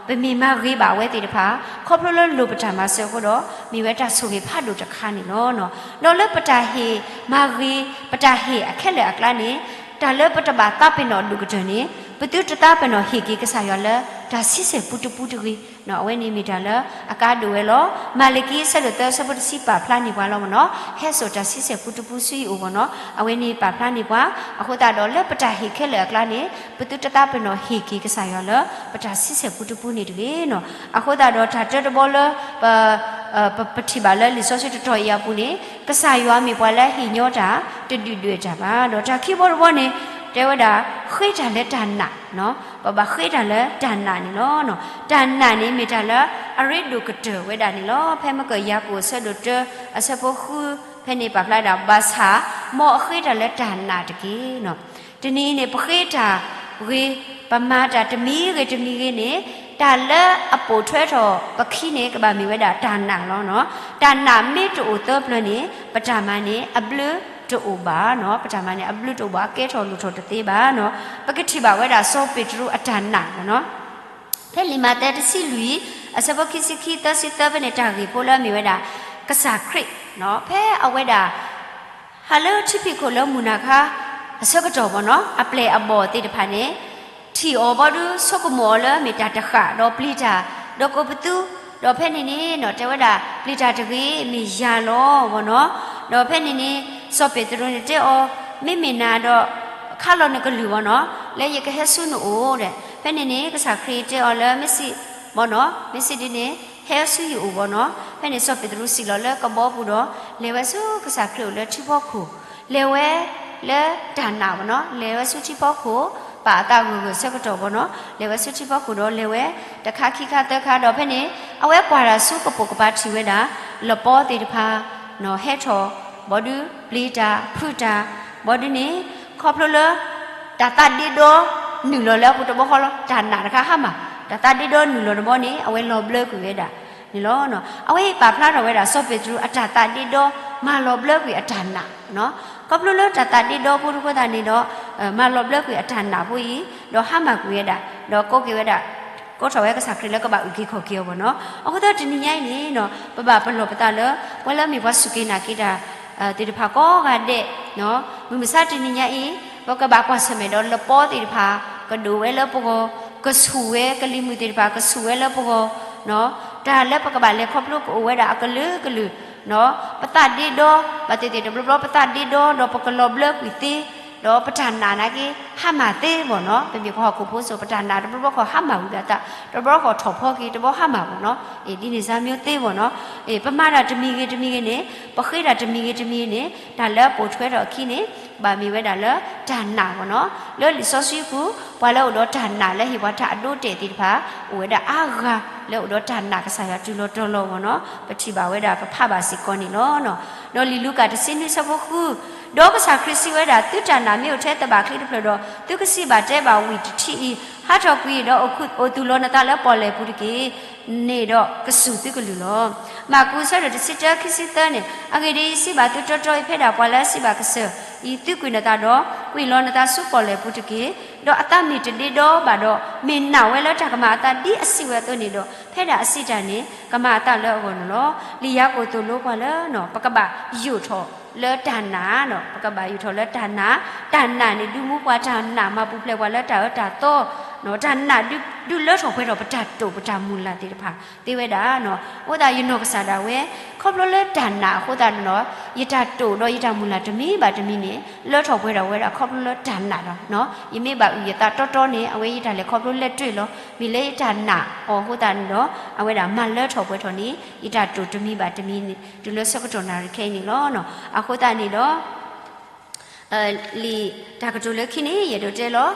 ပမ့ၢ်မၤဂ့ၤဘၣ်အဝဲသ့ၣ်တဖၣ် ခီဖျိလၢလိၣ်ပတၢ်မၤစၢၤအဃိဒီး မ့ၢ်ဝဲတၢ်ဆိၣ်ဂ့ၤဖးဒိၣ်တခါန့ၣ်လီၤ. ဒီးလၢပတၢ်ဟ့ၣ်မၤဂ့ၤ ပတၢ်ဟ့ၣ်အခဲလၢာ်အကျါန့ၣ် တၢ်လၢပတဘၣ်သးပ့ၤနီၣ်ဒိၣ်ကတၢၢ်န့ၣ် ပသုတသးပ့ၤနီၣ်ဟ့ၣ်က့ၤကစၢ်ယွၤလၢ တၢ်ဆံဆဲၣ်ပူတပူတဂ့ၤ, အဝဲန့ၣ်မ့ၢ်တၢ်လၢအကါဒိၣ်ဝဲလီၤ. မၤလကံအဆၢဒိၣ်သၢ အဆၢဖိတဆံပာ်ဖျါန့ၢ်ပှၤလီၤမ့ၢ်နီၤ, ဟဲစိာ်တၢ်ဆံဆဲၣ်ပူတပူဆူယအိၣ်မ့ၢ်နီၤ, အဝဲန့ၣ်ပာ်ဖျါန့ၢ်ပှၤ. အဃိသတးဒီးလၢပတၢ်ဟ့ၣ်ခဲလၢာ်အကျါန့ၣ် ပသုတသးပ့ၤနီၣ်ဟ့ၣ်က့ၤကစၢ်ယွၤလၢ ပတၢ်ဆံဆဲၣ်ပူတပူန့ၣ်တဂ့ၤ. အဃိသတးဒီးတၢ်တၢတဘီလၢ ပ ပထံၣ်ဘၣ်လၢလံာ်စီဆှံတတီၤအံၤအပူၤန့ၣ် ကစၢ်ယွၤမ့ၢ်ပှၤလၢဟ့ၣ်ညီတၢ် တဒုၣ်ဒွဲၣ်တၢ်ဘၣ်. ဒီးတၢ်ခံဘီတဘီန့ၣ် တဲဝဲဒၣ် ဃ့တၢ်လၢတၢ်နာ်, ပဘၣ်ဃ့တၢ်လၢတၢ်နာ်န့ၣ်လီၤ. တၢ်နာ်န့ၣ်မ့ၢ်တၢ်လၢအရ့ဒိၣ်ကတၢၢ်ဝဲဒၣ်န့ၣ်လီၤ. ဖဲမကၢၢ်ယၤကိာ်အဆၢဒိၣ်တၢ အဆၢဖိဃု ဖဲန့ၣ်ပာ်ဖျါဒၣ် ဘၣ်ဆၣ် မ်အဃ့တၢ်လၢတၢ်နာ်တက့ၢ်. တနံၤအံၤန့ၣ် ပဃ့တၢ်ဂ့ၤ, ပမၤတၢ်တမံၤဂ့ၤတမံၤဂ့ၤန့ၣ် တၢ်လၢအပိာ်ထွဲထီၣ်ပခံန့ၣ် ကဘၣ်မ့ၢ်ဝဲဒၣ်တၢ်နာ်လီၤ. တၢ်နာ်မ့ၢ်တအိၣ်သၢပျၢၤန့ၣ် ပတၢ်မၤန့ၣ်အဘျုးတအိၣ်ဘၣ်. ပတၢ်မၤန့ၣ်အဘျုးတအိၣ်ဘၣ်, အကဲထီၣ်လိၣ်ထီၣ်တသ့ဘၣ်. ပကထံၣ်ဘၣ်ဝဲဒၣ်စီၤပ့းတရူးအတၢ်နာ် ဖဲလံာ်မးသဲတဆံလွံၢ် အဆၢဖိခံဆံခံ သၢဆံသၢဖဲန့ၣ် တၢ်ဂ့ၢ်ဖိလၢအမ့ၢ်ဝဲဒၣ် ကစၢ်ခရံာ် ဖဲအဝဲဒၣ် ဟးလၢထံဖံးခိၣ်လၢမုၢ်နၤခါ အဆၢကတီၢ်မ့ၢ်နီၤ အပျဲၢ်အဘီၣ်သ့ၣ်တဖၣ်န့ၣ် ထံၣ်အီၤဘီဒုး ဆိကမိၣ်အီၤလၢအမ့ၢ်တၢ်တဃၣ် ဒီးပျံၤတၢ်, ဒီးကိးပသူ, ဒီးဖဲန့ၣ်န့ၣ် တဲဝဲဒၣ် ပျံၤတၢ်တဂ့ၤ မ့ၢ်ယၤလီၤမ့ၢ်နီၤ. ဒီးဖဲန့ၣ်န့ၣ် စီၤပ့းတရူးန့ၣ်တဲအီၤ မ့မ့ၢ်နၤဒီး ခးလီၤနကလုၢ်ဘၣ်နီၤ, လၢယကဟဲဆူနအိၣ်ဒီး ဖဲန့ၣ်န့ၣ် ကစၢ်ခရံာ်တဲအီၤလၢမ့ၢ်စံးဘၣ်နီၤ, မ့ၢ်စံးဒ်န့ၣ် ဟဲဆူယအိၣ်ဘၣ်နီၤ. ဖဲန့ၣ်စီၤပ့းတရူးစံၣ်လီၤလၢကဘီပူၤဒီး လဲၤဝဲဆူကစၢ်ခရံာ်အိၣ်လၢထံဖီခိၣ်, လဲၤဝဲလၢတၢ်နာ်ဘၣ်နီၤ, လဲၤဝဲဆူထံဖီခိၣ်, ပာ်အသးဂၢၢ်ဂၢၢ်ဆၢကတီၢ်ဘၣ်နီၤ, လဲၤဝဲဆူထံဖီခိၣ်ဒီး လဲၤဝဲ တခါခံခါသၢခါဒီး ဖဲန့ၣ် အဝဲကွၢ်တၢ်ဆူကပိာ်ကပၤထံၣ်ဝဲဒၣ် လပီသ့ၣ်တဖၣ် ဟဲထီၣ် ဘၣ်ဒုးပျံၤတၢ်ဖုးတၢ် ဘၣ်ဒုးန့ၣ် ခီဖျိလၢ တၢ်သးဒ့ဒီနုာ်လီၤလၢအပူၤတဘျီဃီလီၤ. တၢ်နာ်တခါဟါမၢ်, တၢ်သးဒ့ဒီနုာ်လီၤတဘျီန့ၣ် အဝဲလီၤဘျၢကွံာ်ဝဲဒၣ်န့ၣ်လီၤ. အဝဲအံၤပာ်ဖျါထီၣ်ဝဲဒၣ် စီၤပ့းတရူးအတၢ်သးဒ့ဒီ မၤလီၤဘျၢကွံာ်အတၢ်နာ်, ခီဖျိလၢတၢ်သးဒ့ဒီဖိတခိၣ်သတးန့ၣ်ဒီး မၤလီၤဘျၢကွံာ်အတၢ်နာ်ဖိအံၤ ဒီးဟါမၢ်ကွံာ်ဝဲဒၣ် ဒီးကိးက့ၤဝဲဒၣ် ကိးထီၣ်ဝဲကစၢ်ခရံာ်လၢကဘၣ်အုၣ်က့ၤခီၣ်က့ၤအီၤဘၣ်နီၤ. အဃိသတးတနံၤညါအံၤန့ၣ် ပဘၣ်ပလီၢ်ပသးလၢ ပှၤလၢအမ့ၢ်ပှၤစူၢ်က့ၤနာ်က့ၤတၢ်သ့ၣ်တဖၣ်ကိးဂၤဒဲး မုၢ်မဆါတနံၤညါအံၤ ပကဘၣ်ကွၢ်ဆၢၣ်မဲာ်ဒီးလပီသ့ၣ်တဖၣ် ကဒိၣ်ဝဲလၢပဂီၢ်, ကဆူၣ်ဝဲ ကလံၤမုၢ်သ့ၣ်တဖၣ် ကဆူၣ်ဝဲလၢပဂီၢ်, တၢ်လၢပကဘၣ်လဲၤခီဖျိကအိၣ်ဝဲဒၣ်အကလုာ်ကလုာ်, ပသးဒ့ဒီ ဘၣ်သ့ၣ်သ့ၣ်တဘျီဘျီ ပသးဒ့ဒီ ဒီးပကလီၤဘျၢကွံာ်သ့, ဒီးပတၢ်နာ်နာ်က့ ဟါမၢ်သ့ဘၣ်နီၤ. ပမ့ၢ်ပှၤဟီၣ်ခိၣ်ဖိစိၤ ပတၢ်နာ်တဘျီဘျီဃီ ဟါမၢ်ဝံၤအသး တဘျီဃီထီၣ်ဖီက့ၤ တဘျီဟါမၢ်ဘၣ်နီၤ. ဒ်န့ၣ်စါမ့ၢ်သ့ဘၣ်နီၤ. ပမၤတၢ်တမံၤဂ့ၤတမံၤဂ့ၤန့ၣ် ပဃ့တၢ်တမံၤဂ့ၤတမံၤဂ့ၤန့ၣ် တၢ်လၢပိာ်ထွဲထီၣ်အခံန့ၣ် ဘၣ်မ့ၢ်ဝဲဒၣ်လၢတၢ်နာ်ဘၣ်နီၤ. လၢလံာ်စီဆှံပူၤ ပှၤလၢအိၣ်ဒီးတၢ်နာ်လၢဟ့ၣ်ပှၤတၢ်အဒိအတဲာ်သ့ၣ်တဖၣ် အိၣ်ဝဲဒၣ်အါဂၤ လၢအိၣ်ဒီးတၢ်နာ်ကစၢ်ယွၤတုၤလီၤတီၤလီၤဘၣ်နီၤ. ပထံၣ်ဘၣ်ဝဲဒၣ် ပဖးဘၣ်စ့ၢ်ကီးန့ၣ်လီၤ. ဒီးလံာ်လူၤကၣ်တဆံနွံဆၢဖိဃု, ဒီးကစၢ်ခရံာ်စံးဝဲဒၣ်, သုတၢ်နာ်မ့ၢ်အိၣ်ထဲသဘၣ်ချံတဖျၢၣ်ဒီး သုကစံးဘၣ်တဲဘၣ်ဝံာ်တထံအံၤ, ဟးထီၣ်ကွံာ်ဒီး အိၣ်သူၣ်လီၤနသးလၢပီၣ်လဲၣ်ပူၤတက့ၢ်. န့ၣ်ဒီးကစူၢ်သုကလုၢ်လီၤ. မၢ်ကူး အဆၢဒိၣ်တဆံတၢ ခံဆံသၢန့ၣ်, အဂ့ၢ်ဒ်အံၤ, ယစံးဘၣ်သုတီတီအံၤ, ဖဲဒၣ်ပှၤလၢအစံးဘၣ်ကစၢၢ်အံၤ, သုကွံာ်နသးဒီး ကွံာ်လီၤနသးဆူပီၣ်လဲၣ်ပူၤတက့ၢ်. ဒီးအသးမ့ၢ်တဒ့ဒီဘၣ်ဒီး, မ့ၢ်နာ်ဝဲလၢတၢ်ကမၤအသးဒ်အစံးဝဲအသိးန့ၣ်ဒီး, ဖဲဒၣ်အစံးတၢ်န့ၣ် ကမၤအသးလၢအဂီၢ်န့ၣ်လီၤ. လံာ်ယၤကိာ်သိၣ်လိပှၤလၢ ပကဘၣ်ယိးထီၣ်လၢတၢ်နာ်, ပကဘၣ်ယိးထီၣ်လၢတၢ်နာ်, တၢ်နာ်န့ၣ် ဒုးမူပှၤတၢ်နာ် မၤပူၤဖျဲးပှၤလၢတၢ်အၢတၢ်သီ, တၢ်နာ်ဒုးလၢထီၣ်ပှဲၤထီၣ်ပတၢ်တိာ်ပတၢ်မုၢ်လၢ်သ့ၣ်တဖၣ်သ့ဝဲဒၣ်. အဃိသတးယနီၢ်ကစၢ်ဒၣ်ဝဲ ခီဖျိလၢတၢ်နာ်အဃိသတးန့ၣ်ဒီး ယတၢ်တိာ်ဒီးယတၢ်မုၢ်လၢ်တမံၤဘၣ်တမံၤန့ၣ် လၢထီၣ်ပှဲၤထီၣ်ဝဲဒၣ်ခီဖျိလၢတၢ်နာ်လီၤ. ယမ့ၢ်ဘၣ်အုၣ်ယသးတီတီန့ၣ် အဝဲယတၢ်လဲၤခီဖျိလဲၤတ့ၢ်လီၤ. မ့ၢ်လၢယတၢ်နာ်အီၤအဃိသတးန့ၣ်ဒီး အဝဲဒၣ်မၤလၢထီၣ်ပှဲၤထီၣ်န့ၣ် ယတၢ်တိာ်တမံၤဘၣ်တမံၤန့ၣ် တုၤလၢဆၢကတီၢ်နၣ်ရံၣ်ခဲအံၤန့ၣ်လီၤ. အဃိသတးန့ၣ်ဒီး လံာ်တၢ်ကတိၤလၢခံန့ၣ် ယအဲၣ်ဒိးတဲလီၤ လံာ်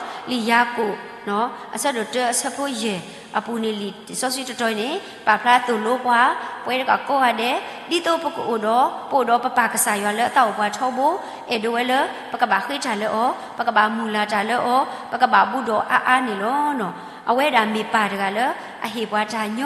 ယၤကိာ် အဆၢဒိၣ်တၢ အဆၢဖိယဲၢ်အပူၤန့ၣ် လံာ်စီဆှံတတီၤန့ၣ် ပာ်ဖျါသိၣ်လိပှၤ ပဝဲတဂၤကိးဂၤဒဲး ဒ်သိးပကအိၣ်ဒီး ပအိၣ်ဒီးပပၢ်ကစၢ်ယွၤလၢအသးအိၣ်ပှၤထီဘိ အဲၣ်ဒိးဝဲလၢ ပကဘၣ်ဃ့တၢ်လၢအီၤ ပကဘၣ်မုၢ်လၢ်တၢ်လၢအီၤ ပကဘၣ်ဘူးဒီးအါအါန့ၣ်လီၤ. အဝဲဒၣ်မ့ၢ်ပၢ်တဂၤလၢ အဟ့ၣ်ပှၤတၢ်ညီ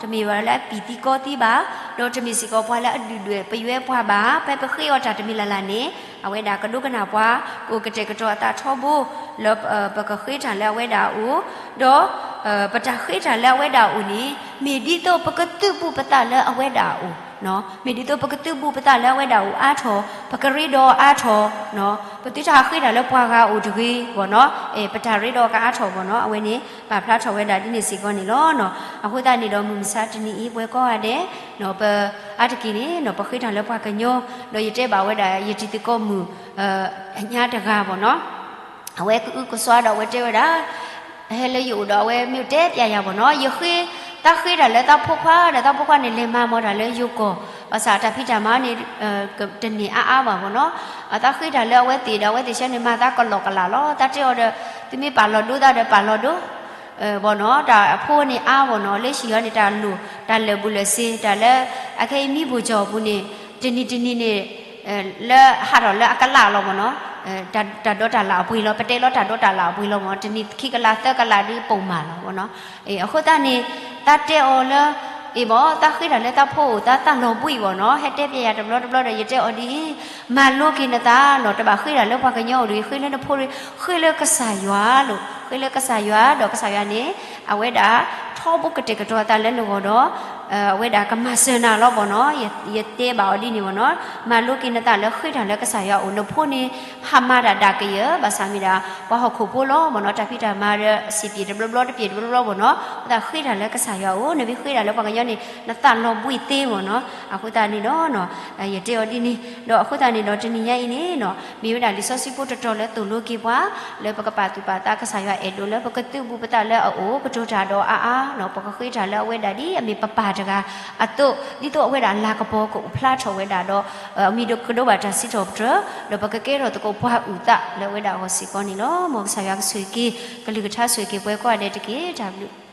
တမ့ၢ်ပှၤလၢအပံာ်သံကီသံဘၣ်, ဒီးတမ့ၢ်စ့ၢ်ကီးပှၤလၢအဒုၣ်ဒွဲၣ်ပယွဲပှၤဘၣ်. ဖဲပဃ့အီၤတၢ်တမံၤလၢ်လၢ်န့ၣ် အဝဲဒၣ်ကဒိကနၣ်ပှၤ ကအိၣ်ကတဲာ်ကတီၤအသးထီဘိ လၢ ပကဃ့တၢ်လၢအဝဲဒၣ်အအိၣ်, ဒီး ပတၢ်ဃ့တၢ်လၢအဝဲဒၣ်အအိၣ်န့ၣ် မ့ၢ်ဒ်သိးပကသုးဘူးပသးလၢအဝဲဒၣ်အအိၣ်, မ့ၢ်ဒ်သိးပကသုးဘူးပသးလၢအဝဲဒၣ်အအိၣ်အါထီၣ်, ပကရ့ဒီးအါထီၣ်, ပသုတဟးဃ့တၢ်လၢပှၤဂၤအအိၣ်တဂ့ၤဘၣ်နီၤ, ပတၢ်ရ့ဒီးကအါထီၣ်ဘၣ်နီၤ, အဝဲန့ၣ် ပာ်ဖျါထီၣ်ဝဲဒၣ်ဒ်န့ၣ်စ့ၢ်ကီးန့ၣ်လီၤ. အဃိသတးန့ၣ်ဒီး မုၢ်မဆါတနံၤအံၤ ပဝဲကိးဂၤဒဲး ပအါတက့ၢ်န့ၣ် ပဃ့တၢ်လၢပှၤကညီ, ဒီးယတဲဘၣ်ဝဲဒၣ် ယတံၤသကိးမုၣ် အညါတဂၤဘၣ်နီၤ, အဝဲကအုကစွါဒီးအဝဲတဲဝဲဒၣ် ဟဲလၢယအိၣ်ဒီးအဝဲမ့ၢ်တဲပျးယၤဘၣ်နီၤ, ယဃ့, သးဃ့တၢ်လၢသးဖိခွါဒီး သးဖိခွါန့ၣ် လဲၤမၤမၤတၢ်လၢယိၤကီၢ်, ဘၣ်ဆၣ်တၢ်ဖံးတၢ်မၤန့ၣ် တန့ၢ်အါအါဘၣ်ဘၣ်နီၤ, သးဃ့တၢ်လၢအဝဲသ့ၣ်ဒီး အဝဲသ့ၣ်ဆၢန့ၣ် မၤသးကလီကလးလီၤ, သးတဲအီၤဒီး သုမ့ၢ်ပာ်လီၤဒိသးဒီးပာ်လီၤဒိ ဘၣ်နီၤ, တၢ်အဖိန့ၣ်အါဘၣ်နီၤ, လၢဟံၣ်အီၤန့ၣ် တၢ်လိၣ် တၢ်လၢာ်ဘူၣ်လၢာ်စ့ၤ တၢ်လၢ အခဲအံၤမံဘိၣ်ကၠီၣ်အပူၤန့ၣ် တနံၤတနံၤန့ၣ် လၢဟးထီၣ်လၢအကလးလီၤဘၣ်နီၤ, တၢ်ဒိးတၢ်လၣ်အပှ့ၤလီၤ, ပတဲလီၤတၢ်ဒိးတၢ်လၣ်အပှ့ၤလီၤမၢ်, တနံၤခံကလးသၢကလးဒ်ပိာ်မၢ်လီၤဘၣ်နီၤ, အဃိသတးန့ၣ် သးတဲအီၤလၢ အ့ၣ်ဘၣ် သးဃ့တၢ်လၢသးဖိအိၣ် သးသးလီၤဘှံးဘၣ်နီၤ, ဟဲတဲပျးယၤတဘျီတဘျီဒီး ယတဲအီၤဒ်အံၤ, မၤလိက့ၤနသးနီၤ, တဘၣ်ဃ့တၢ်လၢပှၤကညီအိၣ်တဂ့ၤ, ဃ့လၢနဖိတဂ့ၤ, ဃ့လၢကစၢ်ယွၤလိၤ, ဃ့လၢကစၢ်ယွၤဒီးကစၢ်ယွၤန့ၣ် အဝဲဒၣ် ထီဘိကတဲာ်ကတီၤအသးလၢနဂီၢ်ဒီး အဝဲဒၣ်ကမၤစၢၤနၤလီၤမ့ၢ်နီၤ. ယတဲဘၣ်အီၤဒ်န့ၣ်မ့ၢ်နီၤ, မၤလိက့ၤနသးလၢဃ့တၢ်လၢကစၢ်ယွၤအအိၣ်, နဖိန့ၣ် ဟးမၤတၢ်ဒၣ်ကယၢၤ, ဘၣ်ဆၣ်မ့ၢ်ဒၣ် ပှၤဟီၣ်ခိၣ်ဖိလီၤမ့ၢ်နီၤ, တၢ်ဖံးတၢ်မၤဒီး စံးပ့ၤတဘျီဘျီ တပ့ၤတဘျီဘျီမ့ၢ်နီၤ, အဃိသတးဃ့တၢ်လၢကစၢ်ယွၤအအိၣ်, နမ့ၢ်ဃ့တၢ်လၢပှၤကညီန့ၣ် နသးလီၤဘှံးသ့မ့ၢ်နီၤ. အဃိသတးန့ၣ်ဒီး ယတဲအီၤဒ်န့ၣ်, ဒီးအဃိသတးန့ၣ်ဒီး တနံၤညါအံၤန့ၣ်နီၤ, မ့ၢ်ဝဲဒၣ်လံာ်စီဆှံဖိတတီၤလၢသိၣ်လိက့ၤပှၤ လၢပကပာ်သူၣ်ပာ်သး ကစၢ်ယွၤအဲၣ်ဒိးလၢပကသုးဘူးပသးလၢအအိၣ်, ကတိၤတၢ်ဒီးအါအါနီၤ, ပကဃ့တၢ်လၢအဝဲဒၣ်ဒ်အမ့ၢ်ပပၢ်တဂၤအသိး, ဒ်သိးအဝဲဒၣ်လၤကပီၤကအိၣ်ဖျါထီၣ်ဝဲဒၣ်ဒီး အမံၤကဒိဘၣ်တၢ်စံးထီၣ်ပတြၢၤ, ဒီးပကကဲထီၣ်သကိးပှၤအုၣ်သးလၢအဝဲဒၣ်အဂီၢ်စ့ၢ်ကီးန့ၣ်လီၤ. မ်ကစၢ်ယွၤကဆိၣ်ဂ့ၤက့ၤ ကလုၢ်ကထါဆိၣ်ဂ့ၤက့ၤပှၤကိးဂၤဒဲးတက့ၢ်. တၢ်ဘျုး